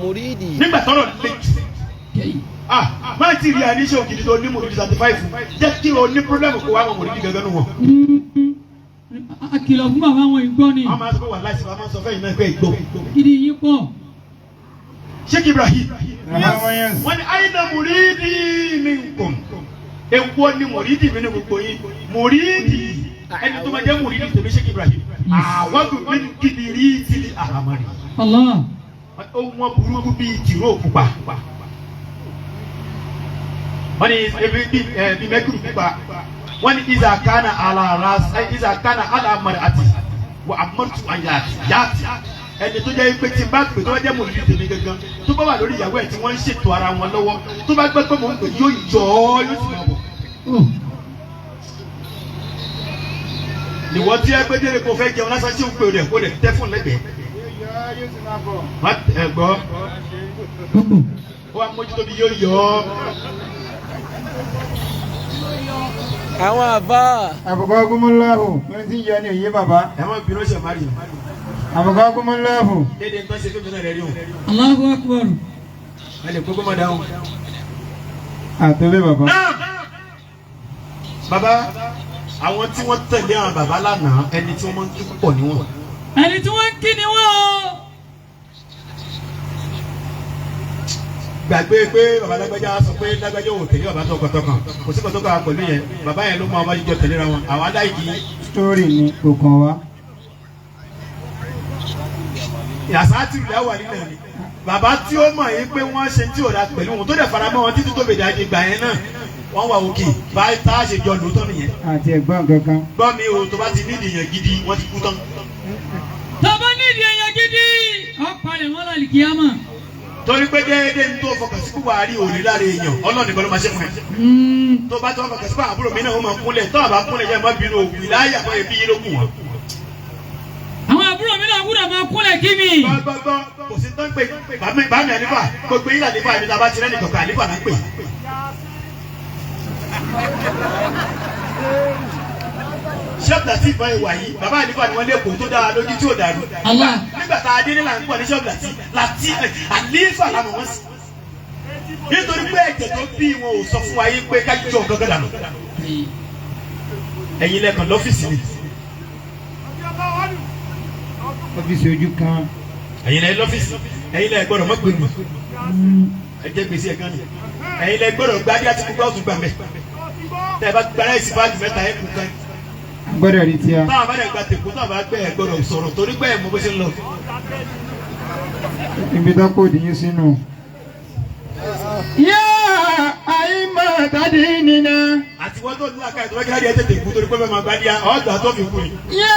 Mùrídì. nígbà tọ́rọ̀ lé jù. Ah máa ti rí àníṣe ògidì tó ní mùrídìí 35 jẹ́ kí o ní pírọ́blẹ́mù kó wá mọ̀ mùrídìí gangan nù wọ̀n. A kìlọ̀ fún bàbá wọn ìgbọ́ ni. Wọ́n máa sọ pé wà láìsí wọ́n máa sọ fẹ́yìn náà pé ìgbó. Gidi yín pọ̀. Sheikh Ibrahim wọ́n ní àyìnà mùrídìí mi nkọ̀ èwo ni mùrídìí mi ní gbogbo yín mùrídìí ẹni tó máa jẹ́ mùrídìí tèmi Sheikh Ibrahim àwọn tó mi kìdìrí tìlí àhàmárì Allah. ó wọ́n burúkú bíi tìró pupa wọ́n ní ebi bí ẹ bí mẹ́kúrú pupa wọ́n ní iza kana ala ras iza kana ala mar'ati wa amartu an yati yati ẹni tó jẹ́ pé tí n bá pè tó bá jẹ́ mòlúdi tèmi gangan tó bá wà lórí ìyàwó ẹ̀ tí wọ́n ń ṣètò ara wọn lọ́wọ́ tó bá gbọ́ pé mò ń pè yóò yọ ọ́ yóò sì máa bọ̀. Ìwọ tí ẹ gbé délé kó fẹ́ jẹun lásán tí ó ń pè rẹ̀ kó lè tẹ́ fún lẹ́gbẹ̀ẹ́. Má ẹ gbọ́. Ó wá mójútó bí yóò yọ ọ́. Àwọn àbá. Àbùkọ́ gúnmọ́láhù wọ́n ti yọ ní òye bàbá. Ẹ má bínú ṣe má rí. Àbùkọ́ gúnmọ́láhù. Dédé nǹkan ṣe fún mi náà rẹ̀ rí o. Allahu akbar. Ẹ lè kókó mọ̀ dáhùn. Àtọ́lé bàbá. Bàbá, àwọn tí wọ́n tẹ̀lé àwọn bàbá lánàá, ẹni tí wọ́n máa ń kí púpọ̀ níwọ̀n. Ẹni tí wọ́n ń kí ni wọ́n o. Gbàgbé pé bàbá lágbájá sọ pé lágbájá ò tẹ̀lé bàbá tọkàntọkàn, kò sí kọ̀tọ́kàn pẹ̀lú yẹn, bàbá yẹn ló mọ ọba jíjọ tẹ̀léra wọn, àwọn aláìkí. Sítórì ni kò kàn wá. Yàtọ̀ tí ìlú wà nílẹ̀ ni bàbá tí ó mọ̀ yín pé wọ́n ṣe tí ò da pẹ̀lú wọn tó dẹ̀ faramọ́ wọn títí tó bèèrè àjẹ gbà yẹn náà wọ́n wà òkè bá tá a ṣe jọ lóòótọ́ nìyẹn. Àti ẹ̀gbọ́n kankan. Gbọ́ mi o, tó bá ti nídìí yẹn gidi wọ́n ti kú tán. Tọ́ba nídìí èèyàn gidi. Ọ palẹ̀ wọ́n lálẹ́ kíámà. Torí pé déédéé ní tó fọkàn sí púpọ̀ àárí òní lára èèyàn Ọlọ́run nìkan ló máa ṣe fún ẹ. Tó bá tó fọkàn sí pé àbúrò mi náà ó máa kúnlẹ̀ tó àbá kúnlẹ̀ jẹ́ má bínú òwì láyà kọ́ ẹbí yín ló kù wọ́n. Àwọn àbúrò mi náà gbúdọ̀ máa kúnlẹ̀ kí mi. Gbọ́gbọ́gbọ́ kò sí tán pé bàmí àlífà gbogbo yín àlífà ẹni tá a bá ti rẹ́nì kọ̀ọ̀kan àlífà náà ń pè. Ṣọ́ọ̀bù láti ìbọn ìwà yìí bàbá àlífà ni wọ́n lẹ́kọ̀ọ́ tó dára lójú tí ò dàrú. Allah. Nígbà tá a dé nílà ń pọ̀ ní ṣọ́ọ̀bù láti láti àlífà làwọn wọ́n sí. Nítorí pé ẹ̀jẹ̀ tó bí wọn ò sọ fún wa yín pé kájíjọ gángan dànù. Ẹ̀yin lẹ́kàn lọ́fíìsì ni. Ọ́fíìsì ojú kan. Ẹ̀yin lẹ lọ́fíìsì, ẹ̀yin lẹ gbọ́dọ̀ mọ́gbẹ́nu, ẹ jẹ́ gbèsè ẹ̀gán ni, ẹ̀yin lẹ gbọ́dọ̀ gbadé àti gbogbo ọ̀tún gbàmẹ́, tẹ́ ẹ bá gba ráìsì báàgì mẹ́ta ẹ̀ kú kan, Gbọ́dọ̀ rí tí a. táwọn bá dẹ̀ gba tèkó táwọn bá gbẹ ẹ̀ gbọ́dọ̀ sọ̀rọ̀ torí pé ẹ̀ mọ bó ṣe ń lọ. Ibi tó kò dín sínú. Yá àìmọ̀ tàdí nínà. Àti wọ́n tó ní àkàyè tó bá kíláàdì ẹ̀ tètè kú torí pé bẹ́ẹ̀ máa gbadé ọ̀gbà tó fi kú ni. Yá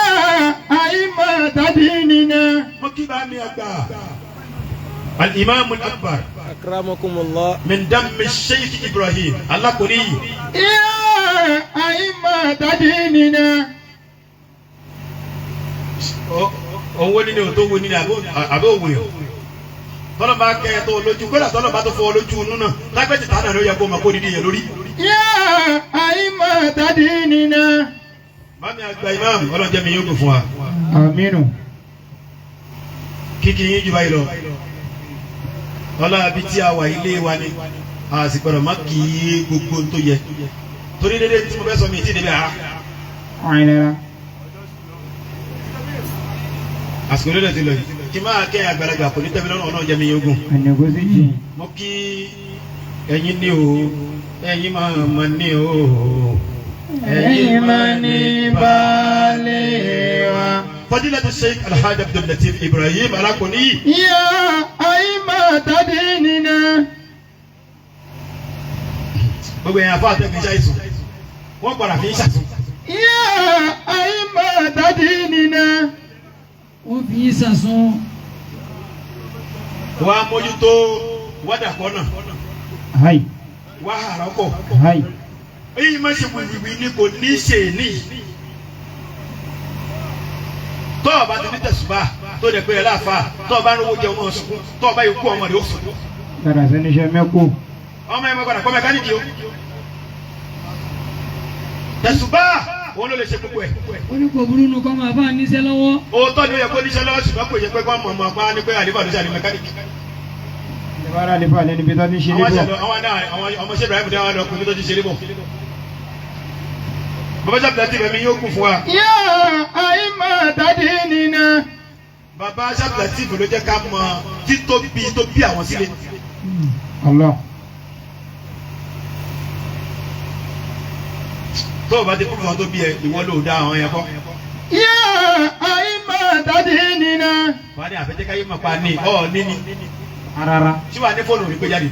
àìmọ̀ tàdí nínà. Mo kí bá mi àgbà. Al-Imam al-Akbar Akramakumullah. min dammi Sheikh Ibrahim Alakori. Yá àìmọ̀ tàdí nínà. Owó nínú tó wo nínú àbẹ́ òwò yẹn. Tọ́lọ́ bá kẹ́ ẹ tó lójú kódà tọ́lọ́ bá tó fọ́ lójú inú náà lágbẹ́jì tá náà ló yẹ kó máa kó dídí yẹn lórí. Yá àìmọ̀ tàdí nínà. Bámi àgbà imam ọlọ́njẹ́ mi yóò gùn fún wa. Àmínú. Kíkì yín jù báyìí lọ. Ọlá bí tí a wà ilé wa ni a sì gbọ́dọ̀ má kì í gbogbo tó yẹ. Torí dédé tí mo fẹ́ sọ mi ti débẹ̀ ha. Àìlera. Àsìkò lóde ti lọ yìí. Kí máa kẹ́ àgbàlagbà kò ní tẹ́mi lọ́rùn ọlọ́njẹ́ mi yóò gùn. Ànàgó sí jìn. Mo kí ẹ̀yin ní o, ẹ̀yin máa mọ̀ ní o. Ẹ̀yin máa ní baálé wa. Fadilatu Sheikh Alhaji Abdul Lateef Ibrahim Alakoni. Yá àìmọ̀ tàdí nínà. Gbogbo ẹ̀yin afọ àtẹ̀kùn iṣẹ́ àìsàn. Wọ́n padà fi ń ṣàtún. Yá àìmọ̀ tàdí nínà. Wọ́n fi yín sàsún. Wà á mójútó wádàkọ́ náà. Hai Wà á àrọ́kọ̀. hai. Èyí má ṣe wìwìwì ni kò ní ṣe ní. Tọ́ ọba ti ní tẹ̀sùbà tó dẹ̀ pé ẹ láàfà tọ́ ọba ń rówó jẹun ọmọ sunkún tọ́ ọba yìí kú ọmọ rẹ̀ ó sunkún. Padà sẹ́ni iṣẹ́ mẹ́kù. Ọmọ ẹ̀ máa padà kọ́ mẹkáníìkì o. Tẹ̀sùbà òun ló lè ṣe gbogbo ẹ̀. Ó ní kò burú nu kọ́ máa bá a níṣẹ́ lọ́wọ́. Òótọ́ ni ó yẹ kó níṣẹ́ lọ́wọ́ ṣùgbọ́n kò yẹ pé kó mọ̀ mọ̀ pa ni pé àlífà ló ṣe àlè mẹkáníìkì. Ìbára lè fà lẹ́nu bí tó ti ń ṣe Àwọn lébọ̀. ṣẹlẹ̀ àwọn náà àwọn ọmọọṣẹ́ Ibrahim dáhùn lọ pé tó ti ṣe lébọ̀. Bàbá Ṣàbùdá tí ìbẹ̀mí yóò kún fún wa. Yá àìmọ̀ tàdí nínà. Bàbá Ṣàbùdá tí ìbò ló jẹ́ ká mọ títóbi tó bí àwọn sílé. Allah. Tó o bá ti kún fún àwọn tó bí ẹ, ìwọ ló dá àwọn yẹn kọ́. Yá àìmọ̀ tàdí nínà. Wà á ní àfẹ́jẹ́káyé mọ̀ pa ní ọ̀ níní. Rárá. Ṣé wàá ní fóònù rí pé jáde?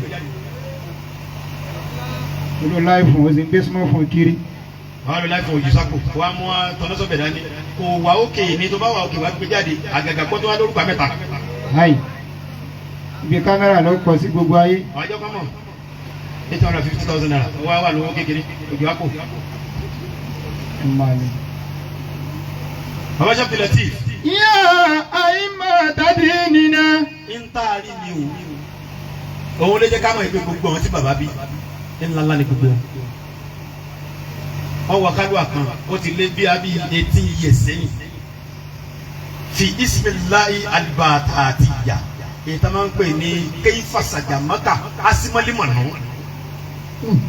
Olú láìfún o sì ń gbé small phone kiri. Wàá lọ láìfún òjì sápò, wàá mú tọ́lọ́sọ̀bẹ̀ dání. Kò wà ókè ní tó bá wà ókè wàá gbé jáde, àgàgà kó tó wá lórúkọ mẹ́ta. Hai. Ibi kámẹ́rà ló kọ sí gbogbo ayé. Àjọ kan mọ̀ 850,000 naira, wọ́n wà lówó kékeré, òjò àpò. Ẹ máa ní. Bàbá Ṣàbùdí Lateef. Yá àìmọ̀ أئمة ديننا Ń tá a rí ni o. Òun ló jẹ́ ká mọ̀ ìpè gbogbo àwọn tí bàbá bí ńlá ńlá ni gbogbo wọn. Wọ́n wọ kálúwà kan, ó ti lé bí abí 18 years sẹ́yìn. Fi isimilayi alibatatiya. Èyí tá a máa ń pè ní kéyífà sàjàmáka asimalimọ̀nà.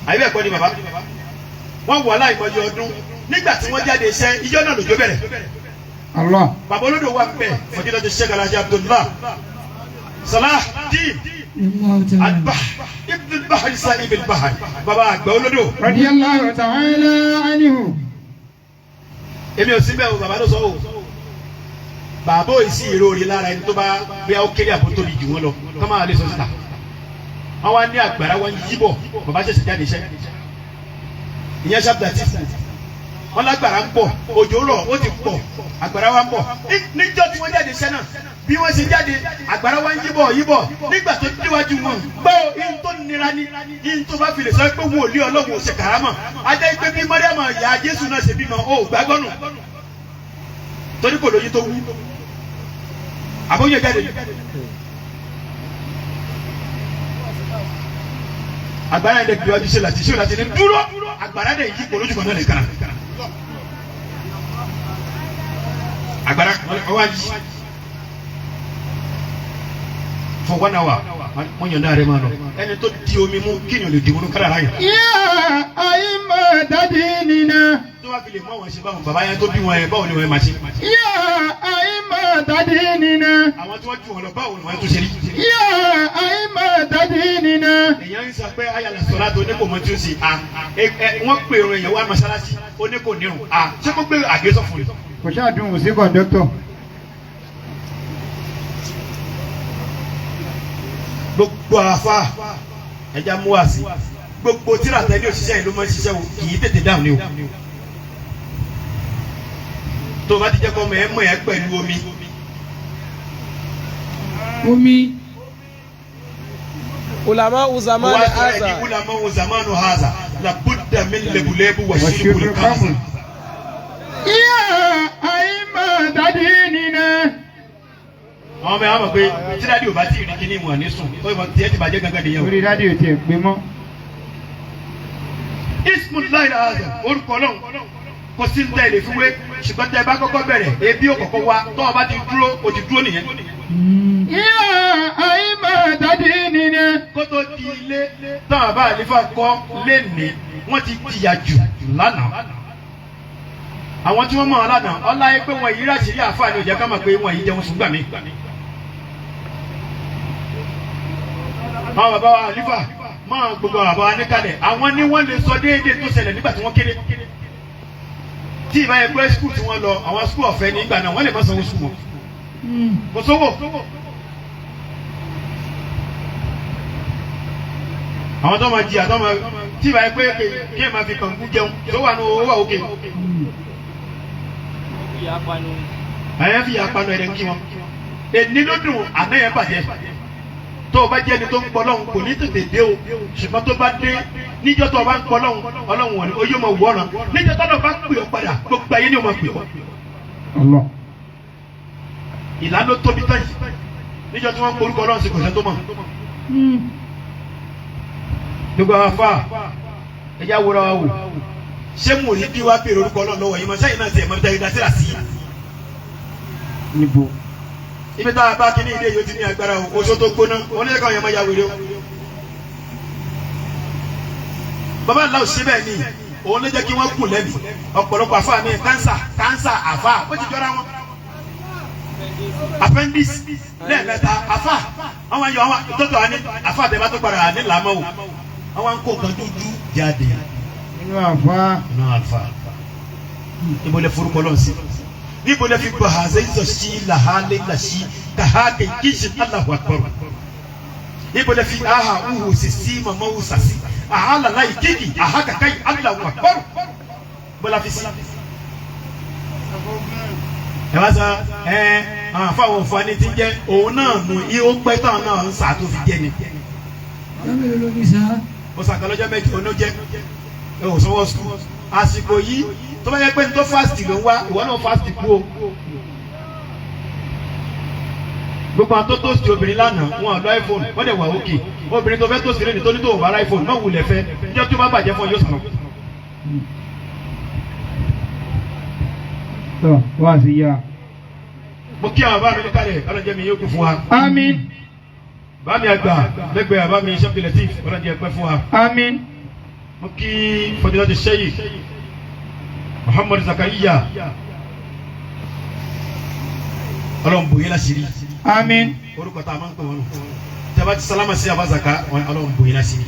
Àyè bẹ́ẹ̀ kọ́ ni bàbá. Wọ́n wọ aláìmọye ọdún nígbà tí wọ́n jáde iṣẹ́ ijọ́ náà lòjó bẹ̀rẹ̀. Allah. Bàbá olódò wà bẹ́ẹ̀ fọdílọ́jọ Sheikh Alhaji Abdullah Salah Din Al-Bahr Ibn al-Bahr Sahib al-Bahr bàbá àgbà olódò. رضي الله تعالى عنه. Èmi ò sí bẹ́ẹ̀ o, bàbá ló sọ o. Bàbá ò sí ìró orí lára ẹni tó bá bí a ó kéré àbó tóbi jù wọ́n lọ kọ́ máa lè sọ síta. Wọ́n wá ní àgbàrá wọn yíbọ̀, bàbá ṣẹ̀ṣẹ̀ jáde iṣẹ́. Ìyẹn ṣàbùdà tí wọ́n lágbára ń pọ̀, òjò rọ̀, ó ti pọ̀, àgbàrá wa ń bọ̀. Níjọ́ tí wọ́n jáde iṣẹ́ náà, bí wọ́n ṣe jáde, àgbàrá wa ń yíbọ̀ yíbọ̀. Nígbà tó déwájú wọn gbọ́, ihun tó nira ní ihun tó bá fi lè sọ pé wòlíì Ọlọ́run ò ṣe kàrámọ̀ ajá pé bí Mọ́ríàmù ìyá Jésù náà ṣe bímọ, ó gbàgbọ́ nù torí kò lóyún tó wú àbóyè jáde. Àgbàrá yẹn lè gbé ṣe láti ṣe láti ní dúró, àgbàrá dẹ̀ yí kò lójú kan náà lè kàrà àgbàrá ọwọ́ ayé for one hour wọ́n yàn dáa rẹ̀ máa lọ ẹni tó di omi mú kí ni o lè di mú kára yẹn. يا أئمة ديننا. Tó bá fi lè mú àwọn ṣe báwọn bàbá yẹn tó bí wọn yẹn, báwo ni wọn yẹn máa ṣe. يا أئمة ديننا. Àwọn tí wọ́n jù wọn lọ, báwo ni wọ́n yẹn tó ṣe rí. يا أئمة ديننا. Èèyàn ń sọ pé ayàlẹ̀ sọ̀rọ̀ àti oníkò mọ tí ó ṣe à ẹ ẹ wọ́n pè irun èèyàn wá mọ́ṣáláṣí, oníkò nírun à ṣé kó gbé àgẹ́sọ̀ fún mi. Kò ṣáà dùn sí kọ̀ǹdọ́tọ̀. Gbogbo àfa ẹja mú wá sí gbogbo tíra tẹ́lẹ̀ òṣìṣẹ́ yìí ló máa ń ṣiṣẹ́ o, kì í tètè dáhùn ni o. Tó o bá ti jẹ́ kọ́ ọmọ ẹ mọ̀ ẹ́ pẹ̀lú omi. Omi. Ulama uzamani Wá sọ ẹ ní haza. Ulama wo zamanu haza labudda min lebulebu wa shirikul kamr. يا أئمة ديننا. Àwọn ọmọ ẹ wá mọ̀ pé tíra dì ò bá tí ì rí kíní wọn ní sùn ó yẹ tiẹ̀ ti bàjẹ́ gangan nìyẹn o. Orí rádìò tiẹ̀ gbé mọ́. Ismullahi azam, orúkọ Ọlọ́run kò sí ní tẹ́lẹ̀ fún wé, ṣùgbọ́n tẹ́ ẹ bá kọ́kọ́ bẹ̀rẹ̀ ebi ò kọ́kọ́ wá, tọ́ ọ bá ti dúró o ti dúró nìyẹn. يا أئمة ديننا. Kó tó di ilé táwọn bá àlefa kọ́ lénìí, wọ́n ti jìyà jù lánàá. Àwọn tí wọ́n mọ̀ ọ́ lánàá ọlá yẹ pé wọ́n yìí ráṣìírí àáfàá ni ò jẹ́ ká mọ̀ pé wọ́n yìí jẹun sùn gbà mí. Àwọn bàbá wa àlefa máa gbogbo àwọn bàbá wa níkàlẹ̀, àwọn ni wọ́n lè sọ déédéé tó ṣẹlẹ̀ nígbà tí wọ́n kéré tí ìbá yẹ pé skul tí wọ́n lọ, àwọn skul ọ̀fẹ́ nígbà náà, wọ́n lè má sanwó skul wọn kò sówó. Àwọn tó máa jìyà tó máa tí ìbá yẹ pé kí ẹ máa fi kàngú jẹun tó wà ní owó wà òkè àyẹ̀ fi àpanu ẹ̀rẹ̀ ń kí wọn. Èní ló dùn, àná yẹn bàjẹ́. Tó o bá jẹ́ ẹni tó ń pọ̀ lọ́hùn, kò ní tètè dé o, ṣùgbọ́n tó bá dé níjọ́ tó o bá ń pọ̀ lọ́hùn, Ọlọ́hun wọ̀nyí oyé mọ̀ wọ́ọ̀ràn níjọ́ tó o bá pè ọ́ padà, gbogbo ayé ni o máa pè ọ́. Allah. Ìlànà ló tóbi tán yìí, níjọ́ tí wọ́n ń porúkọ Ọlọ́run sí, kò sẹ́ tó mọ̀. Gbogbo àwọn afá ẹ̀yà wúra wa wò ṣé mo ní bí wàá bèrè orúkọ Ọlọ́run lọ́wọ́ yìí mọ sẹ́yìn náà tiẹ̀ mọ́ bí dáa síra sí i. Níbo? Ibi tá a bá kíní ilé yìí ó ti ní agbára o, oṣó tó gbóná oníṣẹ́ kan yẹn máa ya wèrè o. Bàbá ńlá ò ṣe bẹ́ẹ̀ ni, òun ló jẹ́ kí wọ́n kù lẹ́mìí ọ̀pọ̀lọpọ̀ àfa mi. Kánsà kánsà àfa ó ti jọra wọn, appendix lẹ́ẹ̀mẹ́ta àfa àwọn ayọ̀ àwọn dọ́tọ̀ wa ní àfa àtẹ̀bá tó padà ní làámọ́ o, àwọn ń kó nǹkan dúdú jáde Nínú àfa. Nínú àfa, níbo lẹ forúkọ lọ́n sí? Níbo lẹ fi gbọ́ àzẹ́ ìzọ̀ sí làhálẹ́ làṣí kàhá kìkìsì Allahu akbar? Níbo lẹ fi aha uhu sisi màmá uhu sasi aha làlá ìkíkì aha kàkà yìí Allahu akbar bọ́lá fi sí? Ẹ wá sọ ẹ àwọn afáwọn òfò ni ti ń jẹ òun náà nù í, ó pẹ́ táwọn náà ń sà tó fi jẹ ni. Ọjọ́ mélòó ló fi sá? Ó sàkọlọ́jọ́ mẹ́jọ ló jẹ́ ẹ ò sanwó sùkúl. Àsìkò yìí tó bá yẹ pé ní tó fásitì ló ń wá, ìwọ náà fásitì kú o. Gbogbo àwọn tó tóòsì obìnrin lánàá wọn lọ iPhone, wọ́n dẹ̀ wà òkè. Obìnrin tó fẹ́ tóòsì lẹ́nu tó ní tó wà iPhone náà wulẹ̀ fẹ́, níjọ́ tí ó bá bàjẹ́ fún ọ yóò sọ̀rọ̀. Tọ́ wá sí yá. Mo kí àwọn bá mi ní kálẹ̀, ọlọ́jẹ́ mi yóò kú fún wa. Àmín. Bá mi àgbà lẹ́gbẹ̀ẹ́ àbá mi Sheikh Latif, ọlọ́jẹ́ pẹ́ fún wa. Àmín. Mo kí Fadilatu Sheikh Muhammad Zakariya, ọlọ́run bòye láṣìírí. Àmín. Orúkọ tá a máa ń pè wọn nù. Tẹ́bá ti sálámà sí abazaka, ọlọ́run bòye láṣìírí.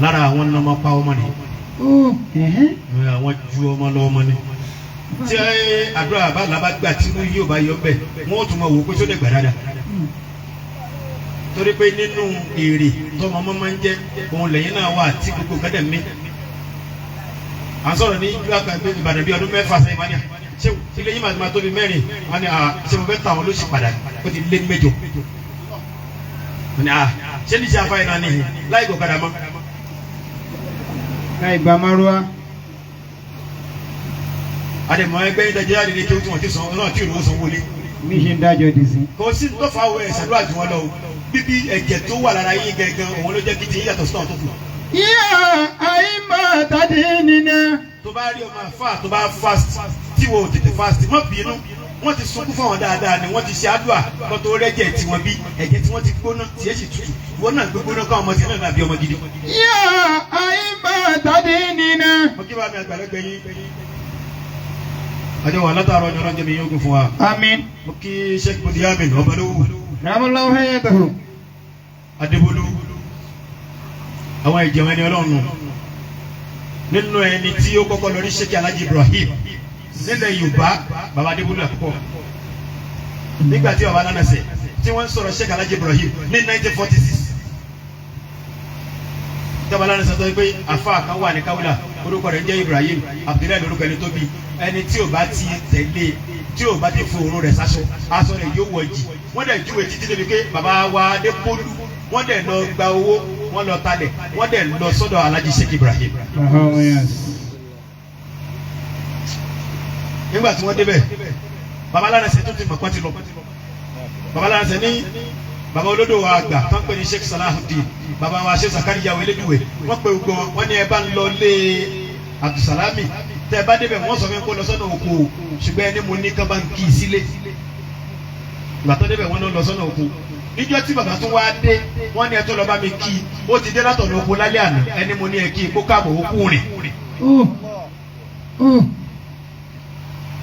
Lára àwọn nàmọ́ pa ọmọ ni, àwọn ju ọmọ lọ ọmọ ni. Tí àdúrà bá làbá gbà tí inú yóò bá yọ bẹ́ẹ̀, wọ́n ó tún máa wò ó pé sóde gbà dáadáa. Torí pé nínú èrè tọmọ ọmọ máa ń jẹ òun lẹ́yìn náà wà tí gbogbo gẹ́dẹ̀ mi. À ń sọ̀rọ̀ ní ìlú àgbàgbé Ìbàdàn bíi ọdún 6 sẹ́yìn, wọ́n ní ṣé ilé yìí máa tóbi 4, wọ́n ní ṣé mo fẹ́ ta àwọn olóṣì padà, ó ti lé mẹ́jọ. Wọ́n ní ṣé ní ṣe afáyín náà nìyí láì gọ̀kadà mọ́. Láì gba márúwá. Àdèmọ̀ ẹgbẹ́ yín tẹ̀jẹ́ àdèdè kí ó tún wọ́n ti san náà tí ìrówó sanwó lé. Mi ṣe ń dájọ́ dì sí. Kò sí tó fa owó ẹ̀ ṣàdúrà jù wọ́n lọ o. Bíbí ẹ̀jẹ̀ tó wà lára yín gẹ́gẹ́ òun ló jẹ́ kí ti yín yàtọ̀ sí àwọn tó kù. Yá àìmọ̀ tàdé nínú. Tó bá rí ọmọ àfa tó bá fast tí wo ò tètè fast, má bínú. Wọ́n ti sunkún fún àwọn dáadáa ni, wọ́n ti ṣe àdúrà kó tó rẹ́jẹ̀ tí wọ́n bí, ẹ̀jẹ̀ tí wọ́n ti gbóná tiẹ̀ sì tutù, ìwọ náà gbóná káwọn ọmọ tiẹ̀ náà dàbí ọmọ gidi. Yá àìmọ̀ tàdé nínú. Mo kí bá mi àgbàlagbà yín. Àjọ wà látàárọ̀ ní ọlọ́jọ́ mi yóò gùn fún wa. Àmín. Mo kí Sheikh Budiamin Ọbalówù. Ramallahu hayatahu. Adébólú, àwọn ìjẹun ẹni ọlọ́run nínú ẹni tí ó kọ́kọ́ lọ rí Sheikh Alhaji Ibrahim nílẹ̀ Yorùbá, baba Adébólú àkọ́kọ́. Nígbà tí baba Lánàsẹ̀ tí wọ́n ń sọ̀rọ̀ Sheikh Alhaji Ibrahim ní 1946, tí baba Lánàsẹ̀ sọ pé afa kan wà ní Kawla, orúkọ rẹ̀ ń jẹ́ Ibrahim Abdullahi, lórúkọ ẹni tó bí ẹni tí ò bá ti tẹ̀lé, tí ò bá ti fo òórùn rẹ̀ sáṣọ, aṣọ rẹ̀ yóò wọ̀ jì. Wọ́n dẹ̀ júwe títí débi pé baba wa Adébólú wọ́n dẹ̀ lọ gba owó, wọ́n lọ talẹ̀, wọ́n dẹ̀ lọ sọ́dọ̀ Alhaji Sheikh Ibrahim. Nígbà tí wọ́n débẹ̀, baba Lánàsẹ̀ tó ti mọ̀ pọ́n ti lọ. Baba Lánàsẹ̀ ní baba olódò wa àgbà tó ń pè ní Sheikh Salahuddin, baba wa Sheikh Zakariya Elédùwẹ̀, wọ́n pe gbogbo wọn, wọ́n ní ẹ bá ń lọ lé Abdulsalami, tẹ ẹ bá débẹ̀ wọ́n sọ fún mi kó lọ sọ́nà oko, ṣùgbọ́n ẹni mo ní kán bá ń kí i sílé. Ìgbà tó débẹ̀ wọ́n lọ sọ́nà oko. Níjọ́ tí bàbá tún wá dé, wọ́n ní ẹ tó lọ bá mi kí i, ó ti dé látọ̀nà oko lálẹ́ àná, ẹni mo ní ẹ kí i kó káàbọ̀ ó kú rìn.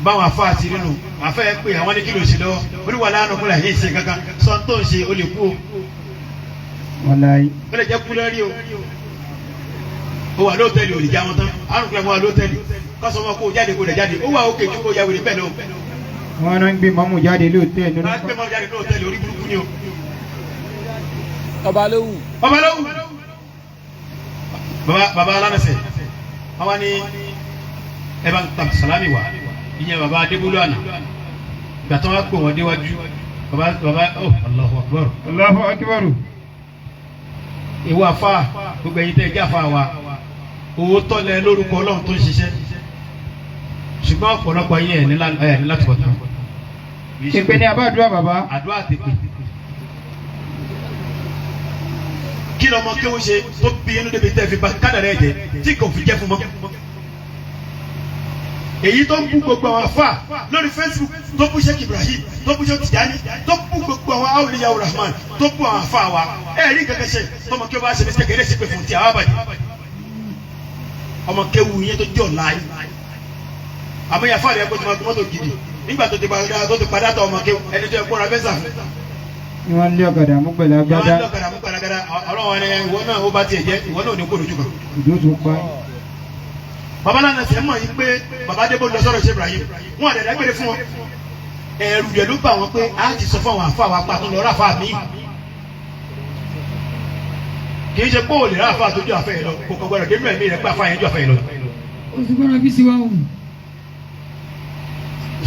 Báwọn afa àti nínú afa yẹ pé àwọn ní kí ló ṣe lọ́wọ́, oníwà lánàá kúnlẹ̀ yìí ṣe kankan sọ tó ń ṣe ó lè kú o. Wàláyé. Ó lè jẹ́ kú lórí o. Ó wà lóòtẹ́ẹ̀lì ò lè já wọn tán, àrùn kúnlẹ̀ wọn wà lóòtẹ́ẹ̀lì kọ́sọ́ wọn kó jáde kó lè jáde, ó wà ókè ju kó ya wèrè bẹ́ẹ̀ lọ. Wọ́n náà ń gbé mọ́mú jáde lóòtẹ́ẹ̀lì. Wọ́n á gbé mọ́mú jáde lóòtẹ́ẹ̀lì, orí burúkú ni o. Ọbalówù. Ọbalówù. Baba Alánàsẹ̀, wọ́n wá ní ẹ bá ń ta sàlámì wá, ìyẹn baba Adébólú àná. Ìgbà tí wọ́n pè wọ́n déwájú, baba baba oh Allahu Akbar. Allahu Akbar. Ìwọ àfa, gbogbo ẹ̀yin tẹ́ ẹ jẹ́ àfa wa, òótọ́ lẹ lórúkọ Ọlọ́run tó ń ṣiṣẹ́, ṣùgbọ́n ọ̀pọ̀lọpọ̀ yín ẹ̀ ní láti bọ̀ tán. Ìpè ní abádùá bàbá. Àdúrà tèpè. Kí lọmọ kéwọ́n ṣe tó bí inú débi tẹ́ fi ba kádàrá ẹ̀ jẹ́ tí kò fi jẹ́ fún mọ́. Èyí tó ń bú gbogbo àwọn afa lórí Facebook, tó bú Sheikh Ibrahim, tó bú Sheikh Tijani, tó bú gbogbo àwọn awliya Rahman, tó bú àwọn afa wa, ẹ rí kankan ṣe tọmọ kéwọ́n bá ṣe mistake ẹ lè ṣe pé fún ti àwọn àbàjẹ́. Ọmọ kéwù yẹn tó jọ láàyè àmọ́ yàfa rẹ̀ kó tó máa mọ́tò gidi nígbà tó ti padà tó ti padà tó ọmọ kéwù ẹni tó yẹ kó ra fẹ́ sàfún. Ni wọ́n lé ọ̀kadà mú pẹ̀lú agbádá. Ni wọ́n lé ọ̀kadà mú pẹ̀lú agbádá, ọlọ́wọ́n ni ìwọ náà ó bá tiẹ̀ jẹ́, ìwọ náà ò ní kó lójú kan. Ìjó tó pa. Baba Lánàsẹ̀ mọ̀ yín pé baba Adébó lọ sọ̀rọ̀ Sheikh Ibrahim, wọn àdàdà gbére fún wọn. Ẹ̀rù rẹ̀ ló bà wọ́n pé a ti sọ fún àwọn àfa wa pa tó lọ ráfa mi. Kì í ṣe pé ò lè ráfa tó ju àfẹ́ yẹn lọ, kò kàn gbọdọ̀ dénú ẹ̀mí rẹ̀ pé àfa yẹn ju àfẹ́ yẹn lọ. Ó sì gbọ́dọ̀ fi sí wa o.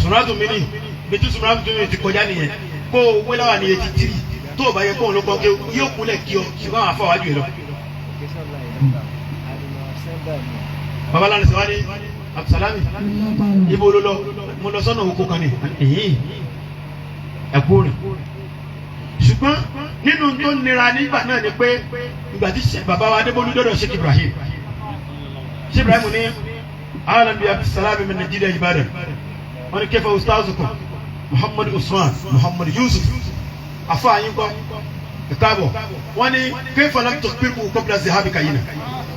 Sùnràtù mi ni bí tí sùnràtù mi ti kọjá nìyẹn, kó o wé láwà ní 83 tó o bá yẹ kó o ló kọ́ kí yóò kúnlẹ̀ kí ọ, ṣùgbọ́n àwọn afọ wájú yẹn lọ. Baba Lánàsẹ̀ wá ní Abdulsalami, ibo ló lọ? Mo lọ sọ́nà oko kan ni. Ẹ̀kú rìn. Ṣùgbọ́n nínú tó nira nígbà náà ni pé ìgbà tí bàbá wa Adébólú dọ́dọ̀ Sheikh Ibrahim, Sheikh Ibrahim ní alam bi Abdulsalam min Nigeria Ibadan, wọ́n ní kẹfà ustazukum Muhammad Usman Muhammad Yusuf afa yín kọ́ ìkáàbọ̀, wọ́n ní kẹfà lam tukhbirhu qabla zihabika yìí nà,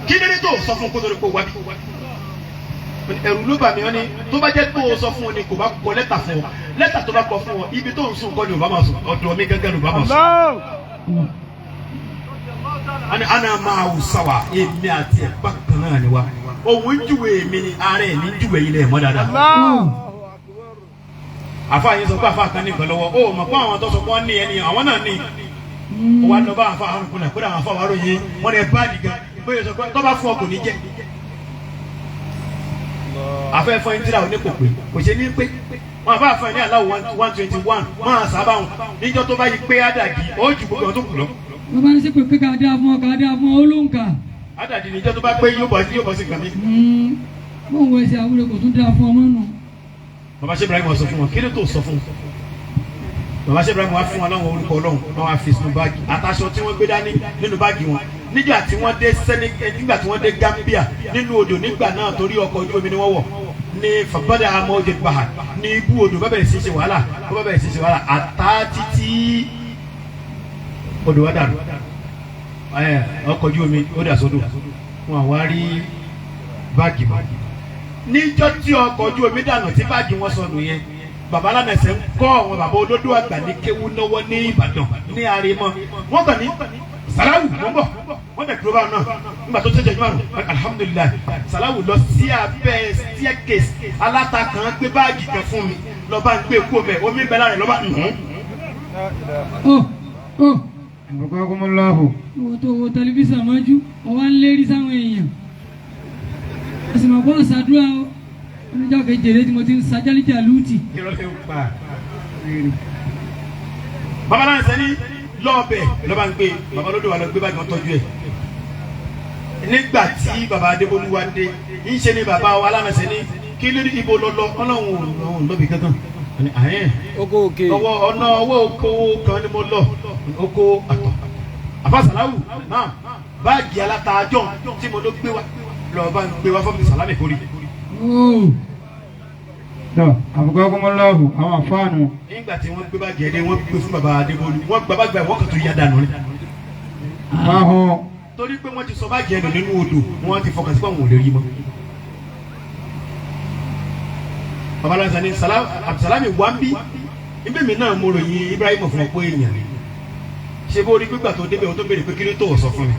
kí ni tó sọ fún kótó kó wábi? Ẹ̀rù ló bà mí. Wọ́n ní tó bá jẹ́ kó o sọ fún ọ ni kò bá kọ lẹ́tà fún ọ, lẹ́tà tó bá kọ fún ọ, ibi tó ń sùn kọ́ ni ò bá máa sùn, ọ̀dọ̀ mi gángan ló bá máa sùn. Ani ana máa wù sáwà, èmi àti ẹ̀ bákan náà ni wa, òun ń júwe èmi ni ara ẹ̀ ní ń júwe yìí lẹ̀ mọ́ dáadáa. Àfa yín sọ pé àfa kan ní nǹkan lọ́wọ́, ó mọ̀ pé àwọn tó sọ pé wọ́n ní ẹni àwọn náà ní wà lọ bá àfa àwọn kùnà kódà àwọn àfa wà ròyìn wọn ní báàdì gan bóyá sọ pé tó bá fún ọ kò ní jẹ. Àfẹ́ fún ẹni tíra òní kò pé kò ṣe ní pé wọn àbá àfẹ́ ní aláwọ̀ 121 máa sábà wọn níjọ́ tó bá yí pé àdàdì ó ju gbogbo àwọn tó kù lọ. Wọ́n bá ń ṣépè pé ká dáa fún ọ, ká dáa fún ọ, ó ló ń kà. Àdàdì níjọ́ tó bá pé yóò bọ́ sí nǹkan mi. Bóun wọ ẹsẹ̀ àwúrẹ́ kò tún dáa fún ọmọ nù. Bàbá ṣe Ibrahim sọ fún wọn, kí ló tó sọ fún wọn? Bàbá ṣe Ibrahim wá fún wọn láwọn orúkọ Ọlọ́run, wọn wá fi sínú báàgì àtàṣọ tí wọ́n gbé dání nínú báàgì wọn nígbà tí wọ́n dé Senegal, nígbà tí wọ́n dé Gambia nínú odò nígbà náà, torí ọkọ̀ ojú omi ni wọ́n wọ̀ ní fàbádà amóhùn bahà ní ibú odò bá bẹ̀rẹ̀ sí ṣe wàhálà, ó bá bẹ̀rẹ̀ sí ṣe wàhálà àtà títí odò wa dàrú, ọkọ̀ ojú omi ó dà sódò, wọn àwa rí báàgì mọ́. Níjọ́ tí ọkọ̀ ojú omi dànù tí báàgì wọn sọnù yẹn, bàbá alánàṣẹ ń kọ́ àwọn bàbá olódò àgbà ní kéwú lọ́wọ́ ní Ìbàdàn ní Arimọ, wọ́n kàn ní Sàláwù wọ́n bọ̀, wọ́n dẹ̀ dúró báwọn náà nígbà tó ṣẹ̀ṣẹ̀ jùmọ̀, alhamdulilayi, Sàláwù lọ sí abẹ́ staircase alátakàn gbé báàgì kan fún mi, lọ́ba ń gbé kú omi omi bẹ́ẹ̀ lára lọ́ba nù. Abukakumullahu. Owó tó wo tẹlifíṣàn mọ́jú, ọwọ́ ń lérí sáwọn èèyàn. Ẹ̀sìn mọ̀ bọ́ ṣàdúrà o. Oníjọ́ kejìlélẹ́ tí mo ti ń sajálíjà lúùtì. Bàbá náà sẹ́ni lọ́ọ̀bẹ̀ lọ́ba ń gbé bàbá lódò wa lọ gbé báyìí wọ́n tọ́jú ẹ̀. Nígbà tí bàbá Adébólú wa dé, ń ṣe ni bàbá wa alánàṣẹ ní kí lórí ibo lọ́lọ́, ọlọ́run ò lọ́bì kankan. Ọwọ́ ọ̀nà ọwọ́ oko kan ni mo lọ, oko àtọ̀. Àfa Sàláwù náà báàgì alátaajọ́ tí mo ló gbé wa lọ́ọ́ bá ń gbé wa fọ́ọ̀mù Sàlámì kórì. Tọ́ abukakumullahu àwọn àfáànù. Nígbà tí wọ́n gbé báàgì ẹ̀ dé, wọ́n gbé fún bàbá Adébólú, wọ́n gba báàgì wọ́n kàn tó yá dànù ni. Torí pé wọ́n ti sọ báàgì ẹ̀ nù nínú odò, wọ́n ti fọkàn sí pé àwọn ò lè rí mọ́. Bàbá lọ́sàn ni Abdulsalami wá ń bí ibí mi náà mo ròyìn Ibrahim fún ọ pé èèyàn ni. Ṣé bó rí gbígbà tó débẹ̀ o tó béèrè pé kí ló tó sọ fún mi?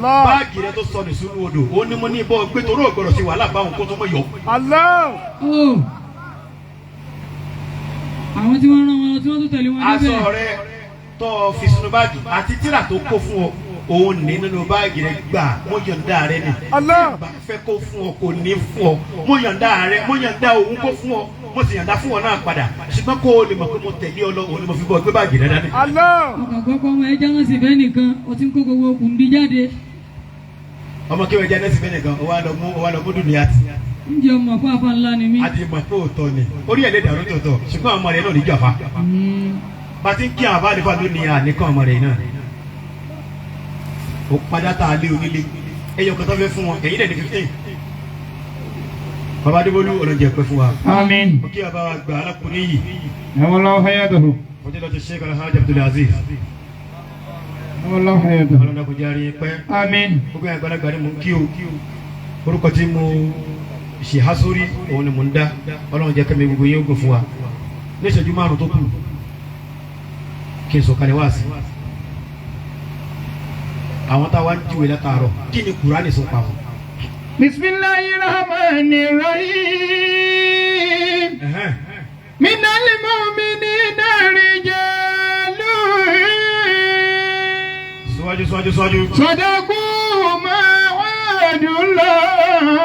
Báàgì rẹ tó sọnù sínú odò, ó ní mo ní bọ́ gbé torí ògbọ́dọ̀ sí wàhálà báwọn kó tó mọ̀ yọ. Àwọn tí wọ́n rán wọn tí wọ́n tó tẹ̀lé wọn débẹ̀. Aṣọ rẹ tó fi sínú báàgì àti tírà tó kó fún ọ, òun ní nínú báàgì rẹ gbà, mo yọ̀ǹda rẹ ni. Bá fẹ́ kó fún ọ kò ní fún ọ, mo yọ̀ǹda rẹ, mo yọ̀ǹda òun kó fún ọ, mo sì yọ̀ǹda fún ọ náà padà, ṣùgbọ́n kó o lè mọ̀ pé mo tẹ̀lé ọ lọ, òun ni mo fi bọ́ gbé báàgì rẹ dání. Ọkàn gbọ́pọ̀ ọmọ ẹja náà sì fẹ́ nìkan, o ti ń kó gbogbo okùn bí jáde. Ọmọ kí wọ́n jẹ́ nẹ́sì fẹ́ nìkan, ó wá lọ mú dùnìyà tì. Ǹjẹ́ ọmọ àpá àfa ńlá ni mí. A ti mọ̀ pé òótọ́ ni orí ẹ̀ lè dàrú tòótọ́, ṣùgbọ́n ọmọ rẹ̀ náà níjọ́ àfa. Bá ti ń kí àwọn àbáàdé fà lónìí àníkàn ọmọ rẹ̀ náà. Ó padà tá a lé onílé ẹyọ kan tó fẹ́ fún wọn, ẹ̀yìn dẹ̀ ní 15. Bàbá Adébólú ọlọ́njẹ pẹ́ fún wa. Àmín. Ó kí bàbá wa gbà alákùnrin yìí. Nawallahu hayatahu. Fadilatu Sheikh Alhaji Abdul Aziz. Nawallahu hayatahu. Ọlọ́run kò jẹ́ àárín pẹ́. Àmín. Gbogbo àgbàlagbà ni mò ń kí o. Orúkọ tí mo ṣe há sórí òun ni mò ń dá. Ọlọ́run jẹ́ kẹ́mi gbogbo yín ó gùn fún wa. Ní ìṣẹ́jú márùn-ún tó kù kí n sọ̀kalẹ̀ wá sí. Àwọn táwa ń júwe látàárọ̀ kí ni Kùránì sọ pa wọn. Bismillahir Rahmanir Rahim. Minal mu'minina rijalun. Síwájú síwájú síwájú. Sadaqu ma 'ahadullah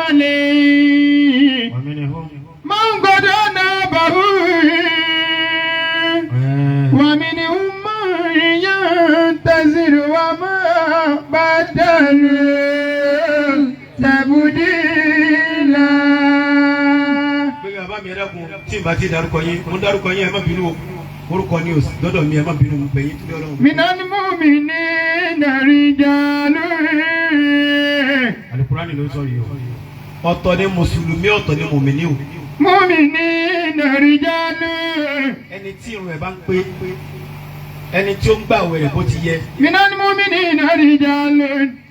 alayhi. Wa minhum. Man qad nabahu. Wa minhum man yantazir wa ma badalu tabdila. Gbé bàbá mi ẹ dákun, tí n bá ti dárúkọ yín, mo ń dárúkọ yín, ẹ má bínú o. Orúkọ ni o dọ́dọ̀ mi, ẹ má bínú, mo bẹ̀ yín torí Ọlọ́run. من المؤمنين رجال. Alukurani ló sọ yìí o. Ọ̀tọ̀ ni mùsùlùmí, ọ̀tọ̀ ni mùmíní o. مؤمنين رجال. Ẹni tí irun ẹ̀ bá ń pé, ẹni tí ó ń gbààwẹ̀ rẹ̀ bó ti yẹ, من المؤمنين رجال.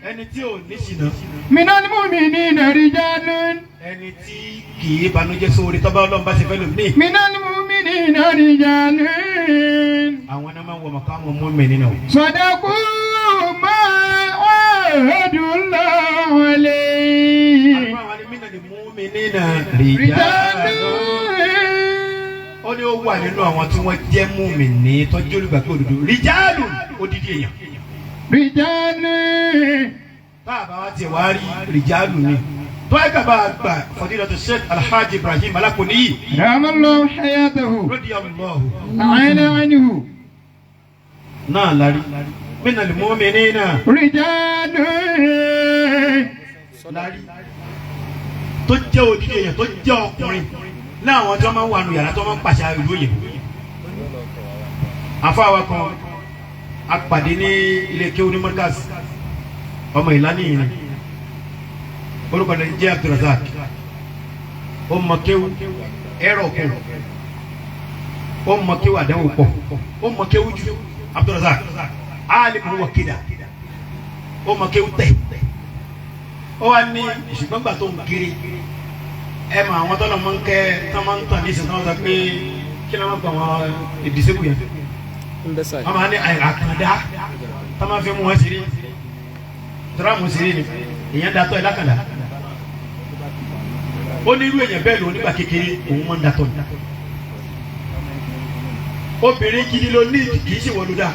ẹni tí ò ní ṣìnà, من المؤمنين رجال. ẹni tí kì í banújẹ́ sóore tọ́ba Ọlọ́run bá ṣe fẹ́ lòmíì. من المؤمنين رجال. Àwọn náà máa ń wọ màkàmù mùmíní náà. صدقوا ما عاهدوا الله عليه. Àlùfáà wa ni mínà ni mu'minina رجال. Ó ní ó wà nínú àwọn tí wọ́n jẹ́ mùmíní tọ́jú olùgbàgbọ́ òdodo, rìjálù, odidi èèyàn. رجال. Tá a bá wá tiẹ̀ wá rí rìjálù ni tó ẹ gbà bá a gbà Fadilatu Sheikh Alhaji Ibrahim Alákòníyì رحم الله حياته. radiyallahu تعالى عنه. náà lárí mínà ni mu'minina رجال. lárí tó jẹ́ odidi èèyàn, tó jẹ́ ọkùnrin láwọn tó máa ń wà nù yàrá tó máa ń pàṣẹ ìlú òyìnbó. Àfáàwá kan apàdé ní ilé kéwú ní Markaz, ọmọ ìlànà yìí ni, orúkọ rẹ̀ jẹ́ Abdulrazak. Ó mọ kéwú ẹ̀rọ kù, ó mọ kéwú àdánwò pọ̀, ó mọ kéwú jù. Abdulrazak alimu wakida, ó mọ kéwú tẹ̀. Ó wá ní ṣùgbọ́n gbà tó ń kiri, ẹ mọ àwọn tọ́lọ̀ mọ́ ń kẹ́ tọ́ máa ń tàn ní ìsìn, tó máa ń sọ pé kí ló máa ń pa àwọn ìdìsẹ́kù yẹn, wọ́n máa ní àkàndá tó máa fi mú wọn ṣeré, tọ́lá mú ṣeré ni èèyàn datọ́ ẹ̀ lákàndá. Ó ní irú èèyàn bẹ́ẹ̀ lò nígbà kékeré, òun máa ń datọ́ ni. Obìnrin gidi ló ní, kì í ṣe wọ́n ló dáa.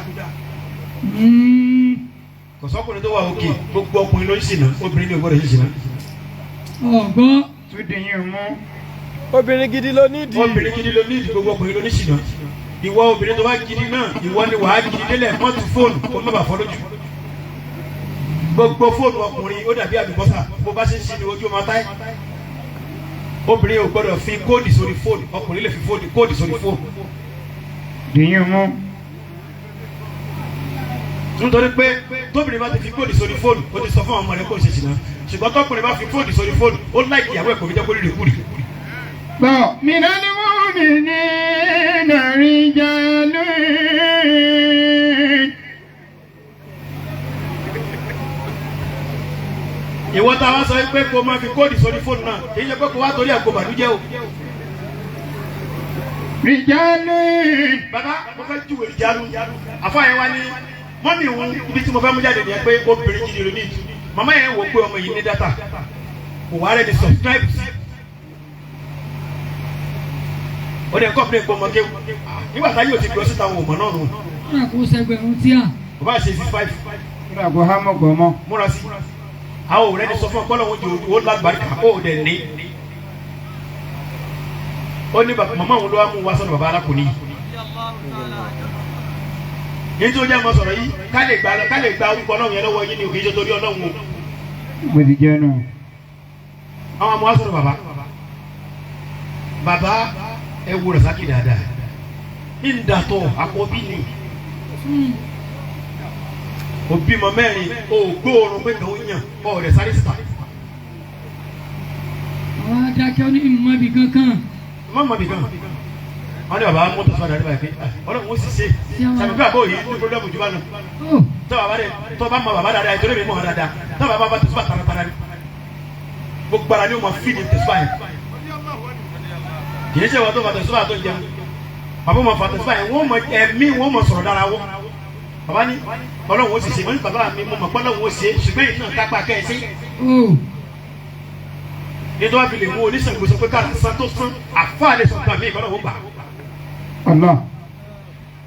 Kò sọ́kùnrin tó wà òkè, gbogbo ọkùnrin ló ń ṣìnà, obìnrin ní ò gbọ́dọ̀ ṣe ṣìnà. Ọ̀gbọ́n. Tún dìyín mú. Obìnrin gidi ló nídìí. Obìnrin gidi ló ní, gbogbo ọkùnrin ló ní ṣìnà. Ìwọ obìnrin tó bá gidi náà, ìwọ ni wàá gidi délẹ̀. Mọ́tò fóònù kó má bàa fọ́ lójú. Gbogbo fóònù ọkùnrin ó dàbí àlùbọ́sà, bó bá ṣe ń ṣí ni ojú ọmọ táyé. Obìnrin ò gbọ́dọ̀ fi code sórí fóònù, ọkùnrin lè fi fóònù code sórí fóònù. Dìyín mú. Nítorí pé tóbìnrin bá ti fi code sórí fóònù, ó ti sọ fún àwọn ọmọ rẹ kó ṣe ṣìnà. Ṣùgbọ́n tọkùnrin bá fi code sórí fóònù, ó láìkì ìyàwó ẹ̀, kò ní jẹ́ kó rí rèkúrì. Tọ́ من المؤمنين رجال. Ìwọ tá a wá sọ pé kó máa fi code sórí fóònù náà, kì í ṣe pé kó wá torí ẹ̀ kó bànújẹ́ o. رجال. Bàbá, mo fẹ́ júwèé ìjánu àfọ yẹn wá ní mọ́mì òun. Ibi tí mo fẹ́ mú jáde nìyẹn pé obìnrin gidi ló ní ìdí. Màmá yẹn wò pé ọmọ yìí ní data, kò wá rẹ̀ ní subscribe sí. Ó dẹ̀ kọ́ pé ọmọ kéwù nígbà táyé ò ti gbọ́ síta, wọn ò mọ̀ náà nù. Kódà kó sẹgbẹ̀rún tíà. Kò bá ṣe 65. Kódà kó hámọ̀ gbọ́mọ́. Múra sí àwọn òrẹ́ ní sọ fún ọpọlọ wọn jò ó lágbàríkà ó dẹ̀ ní. Ó ní màmá òun ló wá mú wá sọ́dọ̀ bàbá alákùnrin yìí. Ní tí ó jẹ́ àmọ́ sọ̀rọ̀ yìí, ká lè gba orúkọ Ọlọ́run yẹn lọ́wọ́ yín ní òkè ìjọ torí Ọlọ́run o. Mo ti jẹ́ nù. Àwọn ọmọ wa sọ̀rọ̀ bàbá, bàbá, ẹ wo Rasaki dáadáa, ń dàtọ̀ àkọ́bí ni, òbí mọ mẹ́rin, o gbóòórùn pé kàn ó yàn ọ rẹ̀ sáré síta. Àwọn adákẹ́ ní ìmọ̀bì kankan. Má mọ̀ bìkan. Wọ́n ní bàbá mọ́tò sọ́dọ̀ àdébà yìí pé Ọlọ́run ó sì ṣe sàbí pé àbọ̀ yìí ní pírọ́blẹ́mù jù bá lọ. Ó. Tọ́ bàbá rẹ̀, tọ́ bá mọ bàbá dáadáa, ìtọ́lé mi mọ̀ ọ́ dáadáa, tọ́ bàbá bá tẹ̀síwá taratara ni, gbogbo ara ni ó máa fi ní tẹ̀síwá yẹn. Kì í ṣe wọ́n tó fa tẹ̀síwá tó ń jẹun, bàbá máa fa tẹ̀síwá yẹn, wọ́n mọ ẹ̀mí, wọ́n mọ sọ̀rọ̀ dára wọ́. Bàbá ní Ọlọ́run ó sì ṣe. Wọ́n ní bàbá mi, mo mọ̀ pé Ọlọ́run ó ṣe, ṣùgbọ́n èyí náà kápá kẹ́ ẹ sí. Ó. Ní tó bá fi lè mú oníṣègùn sọ pé kára san tó san, àfa lè sọ nǹkan mi ìkọ́nà ó gbà. Allah.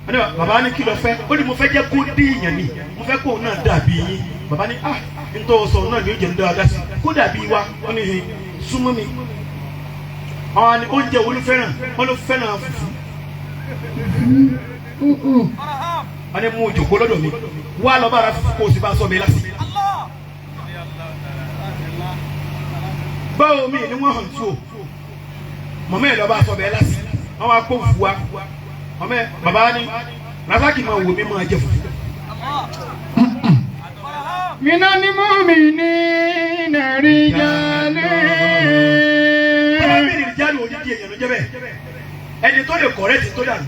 Wọ́n ní bàbá ní kí ló fẹ́? Ó ní mo fẹ́ jẹ́ kó dé èèyàn ni, mo fẹ́ kó náà dàbí yín. Bàbá ní ah, nítorí sọ náà ni ó jẹ́ ń dáadáa sí kó dàbí wa. Wọ́n ní súnmọ́ mi. Àwọn ni oúnjẹ wo ló fẹ́ràn? Wọ́n ló fẹ́ràn fùfú. Ó ó. Wọ́n ní mú òjòkó lọ́dọ̀ mi wá, lọ bá ara fùfú, kó o sì bá sọ mi lásì. Báwo mi ni wọ́n hàn tó o mọ̀mọ́ ẹ̀ lọ́ bá sọ bẹ́ẹ̀ lásì, wọ́n wá kó fùfú wa. Ọmọ ẹ bàbá ni Rasaki máa wò mí máa jẹ fùfú. من المؤمنين رجال Tọ́lá bèrè ìjánu òdìdí èèyàn ló jẹ́ bẹ́ẹ̀. Ẹni tó lè kọ̀rẹ́tì tó dànù.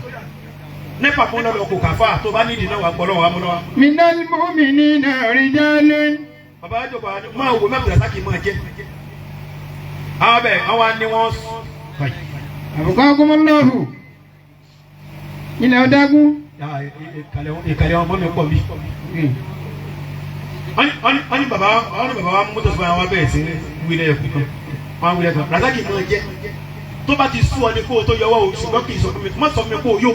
Nípa fún lọ́dọ̀ kò káfá tó bá nídìí náà wà gbọ́ lọ́wọ́ amúnáwá. من المؤمنين رجال Bàbá àjọpọ̀ máa wò mẹ́bùrẹ́ sákì máa jẹ́. Àwọn bẹ̀ àwọn ni wọ́n sùn. أبقاكم الله ilẹ̀ ọ̀dágún. Ìkàlẹ̀ ọmọ mi pọ̀ bí. Wọ́n ní bàbá wa mú tó fún wa bẹ̀rẹ̀ sí wílẹ̀ ẹ̀kú kan. Wọ́n á wílẹ̀ kan. Rasaki máa jẹ́. Tó bá ti sú ọ ní kó o tó yọwọ́ o ṣùgbọ́n kì í sọ fún mi má sọ fún mi kó o yó.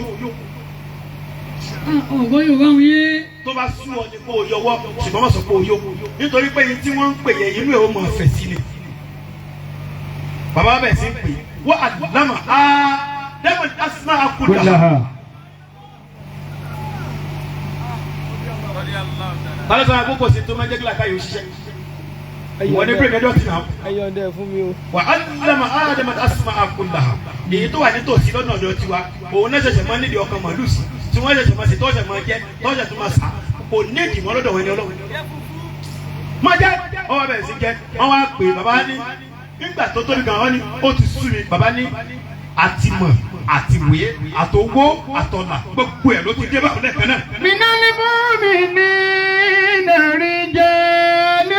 Ọ̀gbọ́n Yorùbá ń yé. Tó bá sú ọ ní kó o yọwọ́ ṣùgbọ́n má sọ pé o yó nítorí pé tí wọ́n ń pè yẹ inú ẹ̀ ó mọ̀ fẹ̀ sí ni. Bàbá bẹ̀ sí ń pè wọ́n àlámà á dẹ́mọ̀ asúná akúdà. Bálẹ̀ sọ̀rọ̀ àkókò sí tó máa jẹ́ kí làákàyè ó ṣiṣẹ́. Wọ́n ní bírèkì ẹjọ́ ti nà. Ẹ yọ̀ǹda ẹ̀ fún mi o. Wà á lámà á dẹ́mọ̀ asúná akúdà. Èyí tó wà nítòsí lọ́nà ọ̀dọ̀ tiwa òun náà ṣẹ̀ṣẹ̀ máa ń nídìí ọkàn màlúù sí tí wọ́n ṣẹ̀ṣẹ̀ máa ṣe tọ́ṣẹ̀ máa jẹ́ tọ́ṣẹ̀ tó máa sà kò ní ìdìmọ́ lọ́dọ̀ wọn ni ọlọ́run. Má jẹ́ ọwọ́ bẹ̀rẹ̀ sí jẹ́ wọ́n wá pè bàbá ní nígbà tó tóbi gan wọ́n ní ó ti sú mi bàbá ní àtìmọ̀ àtìwé àtòwó àtọ̀nà gbogbo ẹ̀ ló ti dé báwọn lẹ́ẹ̀kan náà. من المؤمنين رجال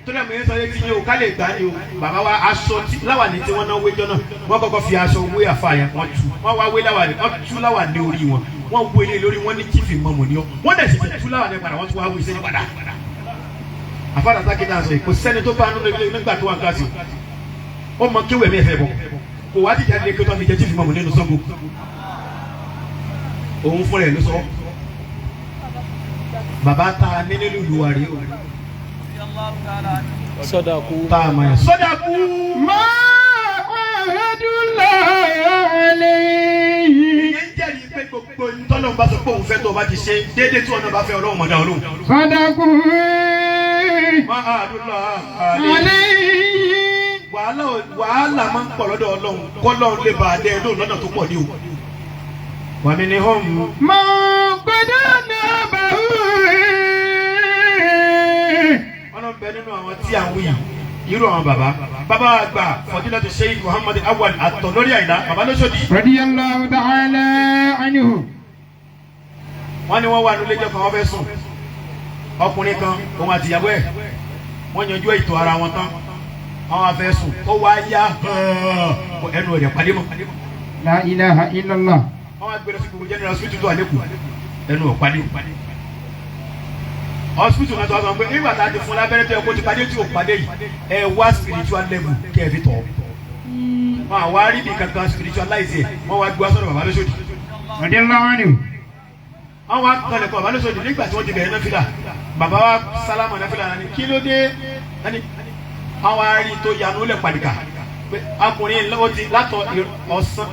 Torí àmì yẹn sọ yẹn ti yín o ká lè gbà ní o bàbá wa aṣọ tí láwàní tí wọ́n náà wéjọ náà wọ́n kọ́kọ́ fi aṣọ wé àfa yẹn wọ́n tú wọ́n wá wé láwàní wọ́n tú láwàní orí wọn wọ́n wé ilé lórí wọn ní chief mọ̀mọ́ ni ọ́ wọ́n dẹ̀ ṣẹ̀ṣẹ̀ tú láwàní padà wọ́n tún wá wé sẹ́yìn padà. Àfàdà sákìtà sọ yìí kò sẹ́ni tó bá nínú ilé nígbà tó wà ní kíláàsì o ó mọ kéwèé mi ẹ̀fẹ̀ bọ̀ kò wá jíjà ní kí tó fi jẹ chief mọ̀mọ́ nínú Ṣàngó òun fúnra ẹ̀ ló sọ bàbá ta ní nílùú ìlú wa rèé o Sọ́dà kú. tá a mọ̀ ẹ́ sọ́dà kú. ما عاهدوا الله عليه Ìyẹn ń jẹ́rìí pé gbogbo ntọ́lọ́run bá sọ pé òun fẹ́ tó o bá ti ṣe déédéé tí ọ̀nà bá fẹ́ ọlọ́run mọ̀dá ọlọ́run. صدقوا Máa dúró àlè. عليه Wàhálà máa ń pọ̀ lọ́dọ̀ ọlọ́run kọ́lọ́run lè bá a dẹ́ lóun lọ́nà tó pọ̀ ní o. Wàmí ni hóm. من قد نابه Ọlọ́run bẹ nínú àwọn tí à ń wí yìí irú àwọn bàbá. Bàbá àgbà Fọdílátù Sheikh Muhammad Awal àtọ̀ lórí àyìnlá bàbá lóṣòdì. رضي الله تعالى عنه Wọ́n ní wọ́n wà nílé ìjọ kan wọ́n fẹ́ sùn. Ọkùnrin kan òun àti ìyàwó ẹ̀ wọ́n yanjú ètò ara wọn tán. Àwọn afẹ́ sùn ó wá yá ẹnu rẹ̀ pàdé mọ́. لا إله إلا الله Wọ́n wá gbé lọ sí gbogbo general hospital tó wà lẹ́kọ̀ọ́ ẹnu ò pàdé. Hospital náà tó wá sọ pé nígbà tá a ti fún lábẹ́rẹ́ tó yẹ kó ti pàdé tí ò pàdé yìí ẹ wá spiritual level kẹ́ ẹ fi tọ̀. Wọ́n àwa rí bí kankan spiritualize ẹ̀ wọ́n wá gbé wá sọ́dọ̀ bàbá lóṣòdì. رضي الله عنه Wọ́n wá kalẹ̀ kọ́ bàbá lóṣòdì nígbà tí wọ́n ti bẹ̀rẹ̀ náfìlà bàbá wa sálámà náfìlà náà ni kí ló dé ẹni àwọn arí tó yanu lẹ̀ pàdìkà pé ọkùnrin lọ́wọ́ ti látọ̀ ọ̀sán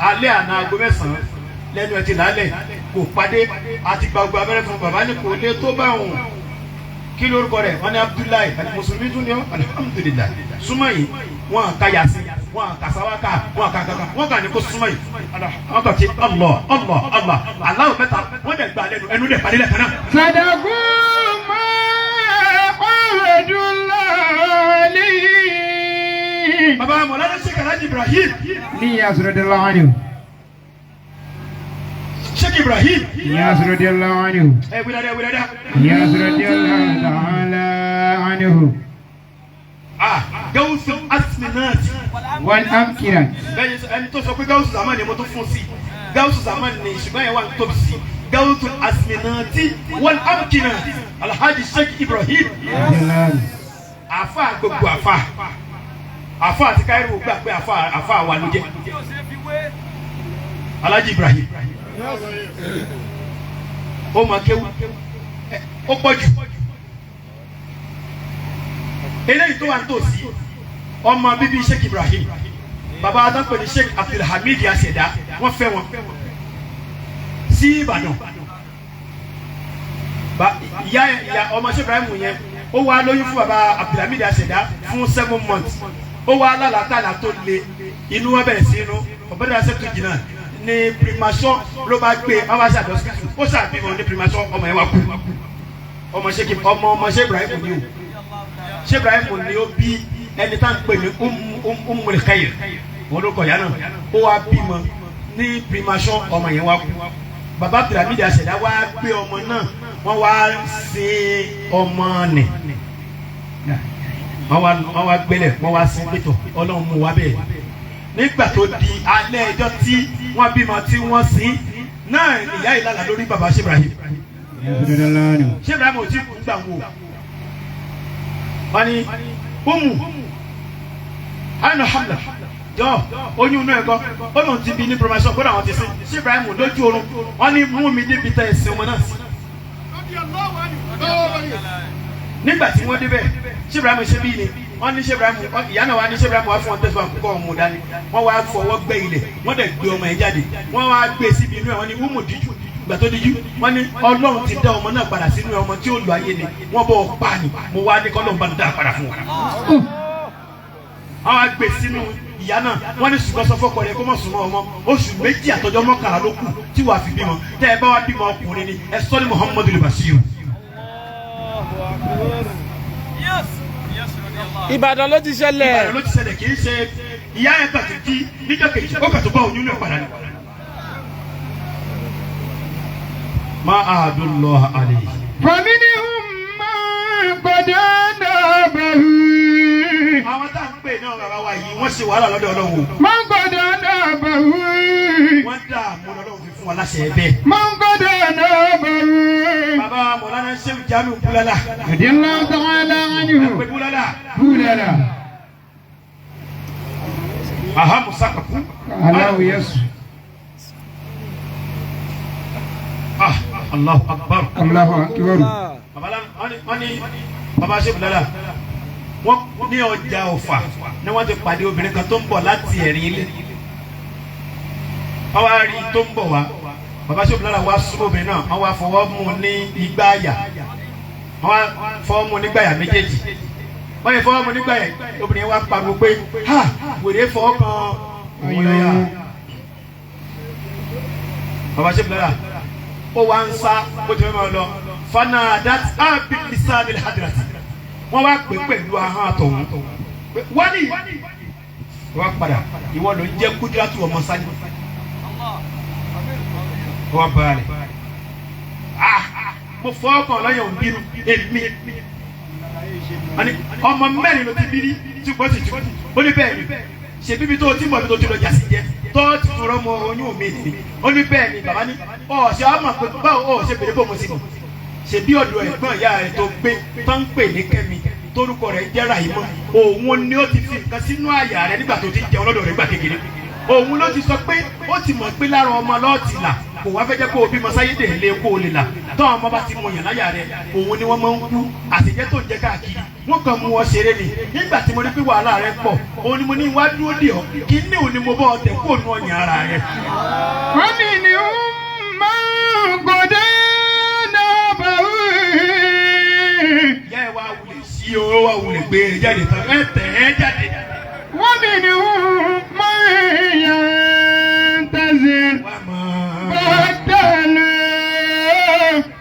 alẹ́ àná aago mẹ́sàn-án lẹ́nu ẹ̀ ti lálẹ́ kò pàdé àti gbàgbọ́ abẹ́rẹ́ fún bàbá ní kò lè tó bá òun kí lórúkọ rẹ̀ wọ́n ní Abdullahi mùsùlùmí tún ní ọ́ alihamudulilayi súnmọ́ yìí wọ́n kà yàsí wọ́n kà sáwákà wọ́n kà kàkà wọ́n kà ní kó súnmọ́ yìí wọ́n kà ti Allah Allah Allah aláwọ̀ mẹ́ta wọ́n dẹ̀ gbà lẹ́nu ẹnu dẹ̀ parí lẹ́ẹ̀kan náà. صدقوا ما عاهدوا الله عليه Bàbá Mọ̀lánà Sheikh Alhaji Ibrahim نياس رضي الله عنه Sheikh Ibrahim نياس رضي الله عنه ẹ wí dáadáa wí dáadáa. نياس رضي الله تعالى عنه Ah Gawusu Asminati والأمكنة bẹ́ẹ̀ni ẹni tó sọ pé Gawusu Zaman ni mo tún fún sí Gawusu Zaman ni ṣùgbọ́n yẹn wà ní tóbi sí Gawusu Asminati wal Amkinati Alhaji Sheikh Ibrahim رضي الله عنه àfa gbogbo àfa àfa àti káírò gbà pé àfa àfa wa ló jẹ́ Alhaji Ibrahim ó mọ kéwú ó pọ̀ jù eléyìí tó wà nítòsí ọmọ bíbí Sheikh Ibrahim bàbá adápẹ̀ ní Sheikh Abdulhamid Asẹ̀dá wọ́n fẹ́ wọn sí Ìbàdàn. Ìyá ìyá ọmọ Sheikh Ibrahim yẹn ó wá lóyún fún bàbá Abdulhamid Asẹ̀dá fún 7 months. Ó wá lálàkàlà tó le, inú wọn bẹ̀rẹ̀ sí inú ọ̀bẹ̀rẹ̀ sẹ́tù jìnnà ní primasọ́ ló bá gbé ọba ṣàdọ́sítù, ó ṣàbímọ ní primasọ́, ọmọ yẹn wá kú. Ọmọ ṣe ọmọ ọmọ ṣe Ibrahim ni o, ṣe Ibrahim ni ó bí ẹni tá à ń pè ní Ummul Khair, wọn ló kọ ìyá náà. Ó wá bímọ ní primasọ́, ọmọ yẹn wá kú. Bàbá Abdulhamid Àṣẹdá wá gbé ọmọ náà, wọ́n wá sin ọmọ nì, wọ́n wá gbélẹ̀, wọ́n wá sin pétọ̀, Ọlọ́run mú wa bẹ́ẹ̀. Nígbà tó di alẹ́ ẹjọ́ tí wọ́n bímọ tí wọ́n sin náà, ìyá ìlàlà lórí bàbá ṣe Ibrahim. Ṣé Ibrahim ò tí kú gbà wò wọ́n ní umu aina hamla jọ oyún inú ẹ̀kọ́, ó lóun ti bí ní promotion, kódà wọ́n ti sin ṣé Ibrahim lójú oorun. Wọ́n ní mú mi débi tẹ́ ẹ̀sìn ọmọ náà sí. Nígbà tí wọ́n débẹ̀, ṣé Ibrahim ṣe bí ni wọ́n ní ṣé Ibrahim, ìyá náà wá ní ṣé Ibrahim wá fún wọn tẹ̀sán àkókò ọmọ dání. Wọ́n wá fọwọ́ gbẹ́ ilẹ̀, wọ́n dẹ̀ gbé ọmọ yẹn jáde, wọ́n wá gbé síbi inú ẹ̀. Wọ́n ní umu díjú. Ìgbà tó díjú, wọ́n ní Ọlọ́run ti dá ọmọ náà padà sínú ọmọ tí ó lọ ayé ni wọ́n bọ̀ pa ni, mo wá ní kọ́lọ́run bá dá padà fún wọn. Wọ́n wá gbé sínú ìyá náà, wọ́n ní ṣùgbọ́n sọ fọ́kọ rẹ̀ kó mọ̀ súnmọ́ ọmọ oṣù 2 àtọjọ́ 11 ló kù tí wàá fi bímọ. Tẹ́ ẹ bá wá bímọ ọkùnrin ni ẹ sọ ní Muhammadu Basiru. Ìbàdàn ló ti ṣẹlẹ̀. Ìbàdàn ló ti ṣẹlẹ̀, kì í ṣe ìyá ẹ̀ gbà tó jí níjọ́ kejì, ó kà tó bá oyún náà padà ní. Má a dùn lọ àlè. فمنهم من قد نابه. Àwọn tá à ń pè náà bàbá wa yìí, wọ́n ṣe wàhálà lọ́dọ̀ Ọlọ́run o. من قد نابه. Wọ́n dààmú lọ́dọ̀ fi fún wa láṣẹ ẹ bẹ́ẹ̀. من قد نابه. Bàbá wa Mọ̀lánà Ṣéwù Jamiu Búlálà. رضي الله تعالى عنه. Pé Búlálà. بولالا. Ahamu sakaku. الله يسر. Ah, Allahu Akbar. الله أكبر. Bàbá wọ́n ní bàbá Ṣéwù Búlálà, wọ́n ní ọjà Ọ̀fà ni wọ́n ti pàdé obìnrin kan tó ń bọ̀ láti ẹ̀rín ilé. Wọ́n wá rí tó ń bọ̀ wá. Bàbá Ṣéwù Búlálà wá súnmọ́ obìnrin náà, wọ́n wá fọwọ́ mú un ní igbá àyà. Wọ́n wá fọwọ́ mú un nígbà àyà méjèèjì. Wọ́n yẹ fọwọ́ mú un nígbà àyà, obìnrin wá pariwo pé ha, wèrè fọwọ́ kan òun lọ́yà. Bàbá Ṣéwù Búlálà ó wá ń sá bó ti fẹ́ máa lọ, fana dat abilisa ní hadrati, wọ́n wá pè pẹ̀lú ahọ́n àtọ̀hún wọ́n ní wọ́n padà, ìwọ ló ń jẹ́ kúdírátù ọmọ sáyé. Wọ́n bá rẹ̀, ah, mo fọ́ ọkàn lọ́yàn òbínú èmi. Ọmọ mẹ́rin ló ti bí rí tí kò sì tù. Ó ní bẹ́ẹ̀ ni, ṣe bíbi tó ti mọ̀ bí tó ti lọ jà sí jẹ́ tó ti fọ̀rọ̀ mọ oyún mi ni. Ó ní bẹ́ẹ̀ ni. Bàbá ní ọ̀ṣẹ́ ọmọ pé báwo ọ̀ ṣe bèrè bó mo sì mọ̀, ṣe bí ọ̀dọ̀ ẹ̀gbọ́n ìyá rẹ̀ tó gbé tó ń pè ní Kẹ́mi, torúkọ rẹ̀ jẹ́ Ràhímọ́, òun ni ó ti fi nǹkan sínú àyà rẹ̀ nígbà tó ti jẹun lọ́dọ̀ rẹ̀ nígbà kékeré. Òun ló ti sọ pé ó ti mọ̀ pé lára ọmọ lọ́ọ̀tì là kò wá fẹ́ jẹ́ kó o bímọ sáyé dè lé kó o lè là tọ́ ọmọ bá ti mọ yàn láyà rẹ̀, òun ni wọ́n máa ń kú àtijọ́ tó ń jẹ́ káàkiri, wọ́n kàn mú wọn ṣeré ni. Nígbà tí mo rí pé wàhálà rẹ̀ pọ̀, òun ni mo ní wá dúró dè ọ́, kí ní òun ni mo bọ́ ọ tẹ̀ kó o nu ọyàn ara rẹ̀. ومنهم من قد نابه. Ìyá ẹ wá wulẹ̀ sí o, wá wulẹ̀ gbé e jáde tán, ẹ tẹ̀ ẹ jáde. ومنهم من ينتظر. Wá máa. بدلوا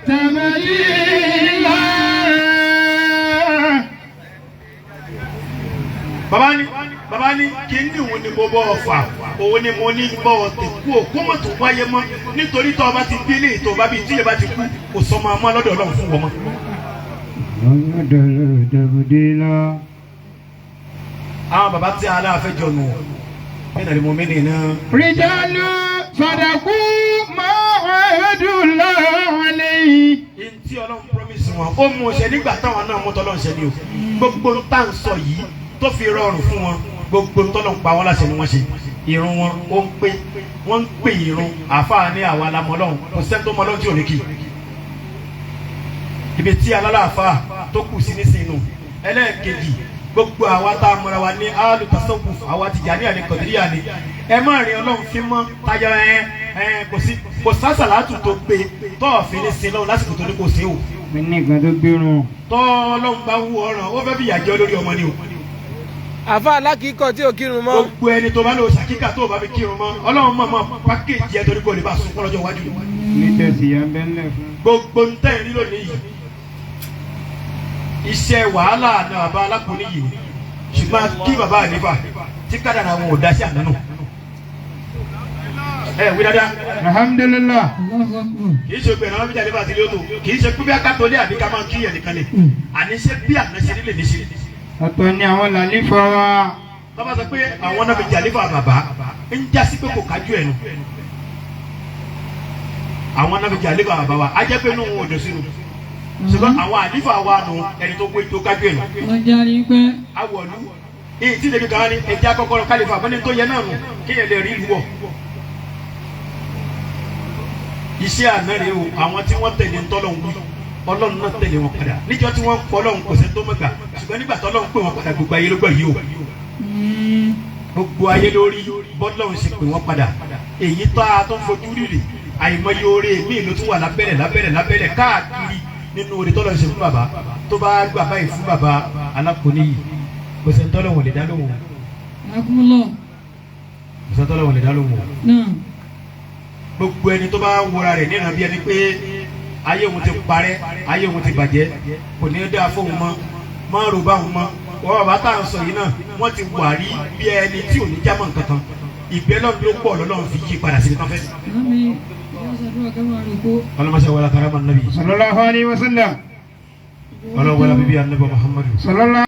تبديلا. Bàbá ní kí ní òun ni mo bọ́ ọ fà, òun ni mo ní bọ́ ọ tẹ̀ kú ò kó mọ̀ tó wáyé mọ́, nítorí tó o bá ti délé tó o bá bí tíyẹ bá ti kú, kò sọ máa mọ́ lọ́dọ̀ Ọlọ́run fún wọn mọ́. بدلوا تبديلا. Àwọn bàbá tí aláàfẹ́ jọ nù ẹ̀ nàlẹ́ mọ́ mi nìyẹn. رجال صدقوا ما عاهدوا الله عليه. Ntí Ọlọ́run promise wọn, ó mú ọṣẹ nígbà táwọn náà mú tọ́lọ́run ṣẹ ni o. Gbogbo ń tà ń sọ yìí tó fi rọrùn fún wọn, gbogbo tọ́lọ́run pa wọ́n láṣẹ ni wọ́n ṣe. Irun wọn ó ń pé, wọ́n ń pè irun àáfàá ní àwa la mọ̀ Ọlọ́run, kò sẹ́ni tó mọ̀ Ọlọ́run tí ò ní kì í. Ibi tí alálàáfáà tó kù sí nísìnyí. Ẹlẹ́ẹ̀kejì, gbogbo àwa tá a mọ̀ra wa ní alutasawuf, àwa Tìjàníyà ní Kọ̀díríyà ni, ẹ má rìn Ọlọ́run fi mọ́ tayọ ẹ ẹ kò sí kò sásàlátù tó gbé tọ́ọ̀fin ní sin lọ́run lásìkò tó ní kò sí o. Mi ní nǹkan tó gbérun. Tọ́ọ̀lọ́run bá wú ọ̀ràn, ó fẹ́ fi ìyà jẹ olórí ọmọ ni o. Àfa alákìíkọ̀ tí ò kírun mọ́. Gbogbo ẹni tó bá lò sàkíkà tó bá fi kírun mọ́, Ọlọ́run mọ̀ mọ́ pákéjì ẹ torí kò lè bá sunkún lọ́jọ́ iwájú. Nítẹ̀sí yà ń bẹ́ńlẹ̀ fún. Gbogbo ń tẹ̀ rí lónìí yìí, iṣẹ́ wàhálà náà bàbá alákùnrin yìí, ṣùgbọ́n kí bàbá àlefa tí kádàrà wọn ò dá sí àná nù. Ẹ wí dáadáa. Alhamdulillah. Allahu akbar. Kì í ṣe pé ẹ̀rọ bíjà nípa àti ilé tó, kì í ṣe pé bí akátólé àbí ká máa kí ẹnìkan lè àní ṣe bí àná ṣe nílé ní ṣe. Ọ̀tọ̀ ni àwọn làlífà wa. Tọ́ba sọ pé àwọn náà fi jà nípa bàbá ń jásí pé kò kájú ẹ̀ nù. Àwọn náà fi jà nípa bàbá wa á jẹ́ pé inú wọn ò dùn sínú, ṣùgbọ́n àwọn àlífà wa nù ẹni tó gbé tó kájú ẹ̀ nù. Ọlọ́jà rí pẹ́. Awọ̀lú èyí tí lèmi kan ní ẹja kọ́kọ́rọ́ kálífà mọ́ni tó yẹ náà nù kéèyàn lè rí ìlú wọ̀. Iṣẹ́ àná rèé o, àwọn tí wọ́n tẹ̀lé ń tọ́lọ̀ ń wí, Ọlọ́run náà tẹ̀lé wọn padà níjọ́ tí wọ́n pọ̀ Ọlọ́run kò sẹ́ni tó mọ̀ gbà, ṣùgbọ́n nígbà tó Ọlọ́run pè wọ́n padà, gbogbo ayé ló gbọ́ yìí o, gbogbo ayé lórí bọ́lọ́run ṣe pè wọ́n padà. Èyí tó a tó ń fojú rírì àìmọye oore míì ló tún wà lábẹ́rẹ̀ lábẹ́rẹ̀ lábẹ́rẹ̀ káàkiri nínú oore tọ́lọ́run ṣe fún bàbá tó bá gbà báyìí fún bàbá alákòóní yìí. Kò sẹ́ni tọ́lọ́run lè dá lóhùn o. Akumulọ. Kò sẹ́ni tọ́lọ́run lè dá lóhùn o. Náà. Gbogbo ẹni tó bá ń wọra rẹ̀ níran bí ẹni pé ayé òun ti parẹ́, ayé òun ti bàjẹ́, kò ní í dáa fóun mọ́, mọ́ rò bá òun mọ́. Wọ́n bàbá tá à ń sọ yìí náà, wọ́n ti wà rí bí ẹni tí ò ní jámọ́ nǹkan kan. Ìgbẹ́ lọ́run ló pọ̀ lọ́lọ́run fi yí padà síbi tán fẹ́. Àmín. Ìyá sàdúrà kẹ́mà rẹ̀ kó. Ọlọ́mọṣẹ́ wàlá karama nàbí. Sallallahu alayhi wa sallam. Ọlọ́wọ́lá bíbí anabi Muhammadu. Sallallahu.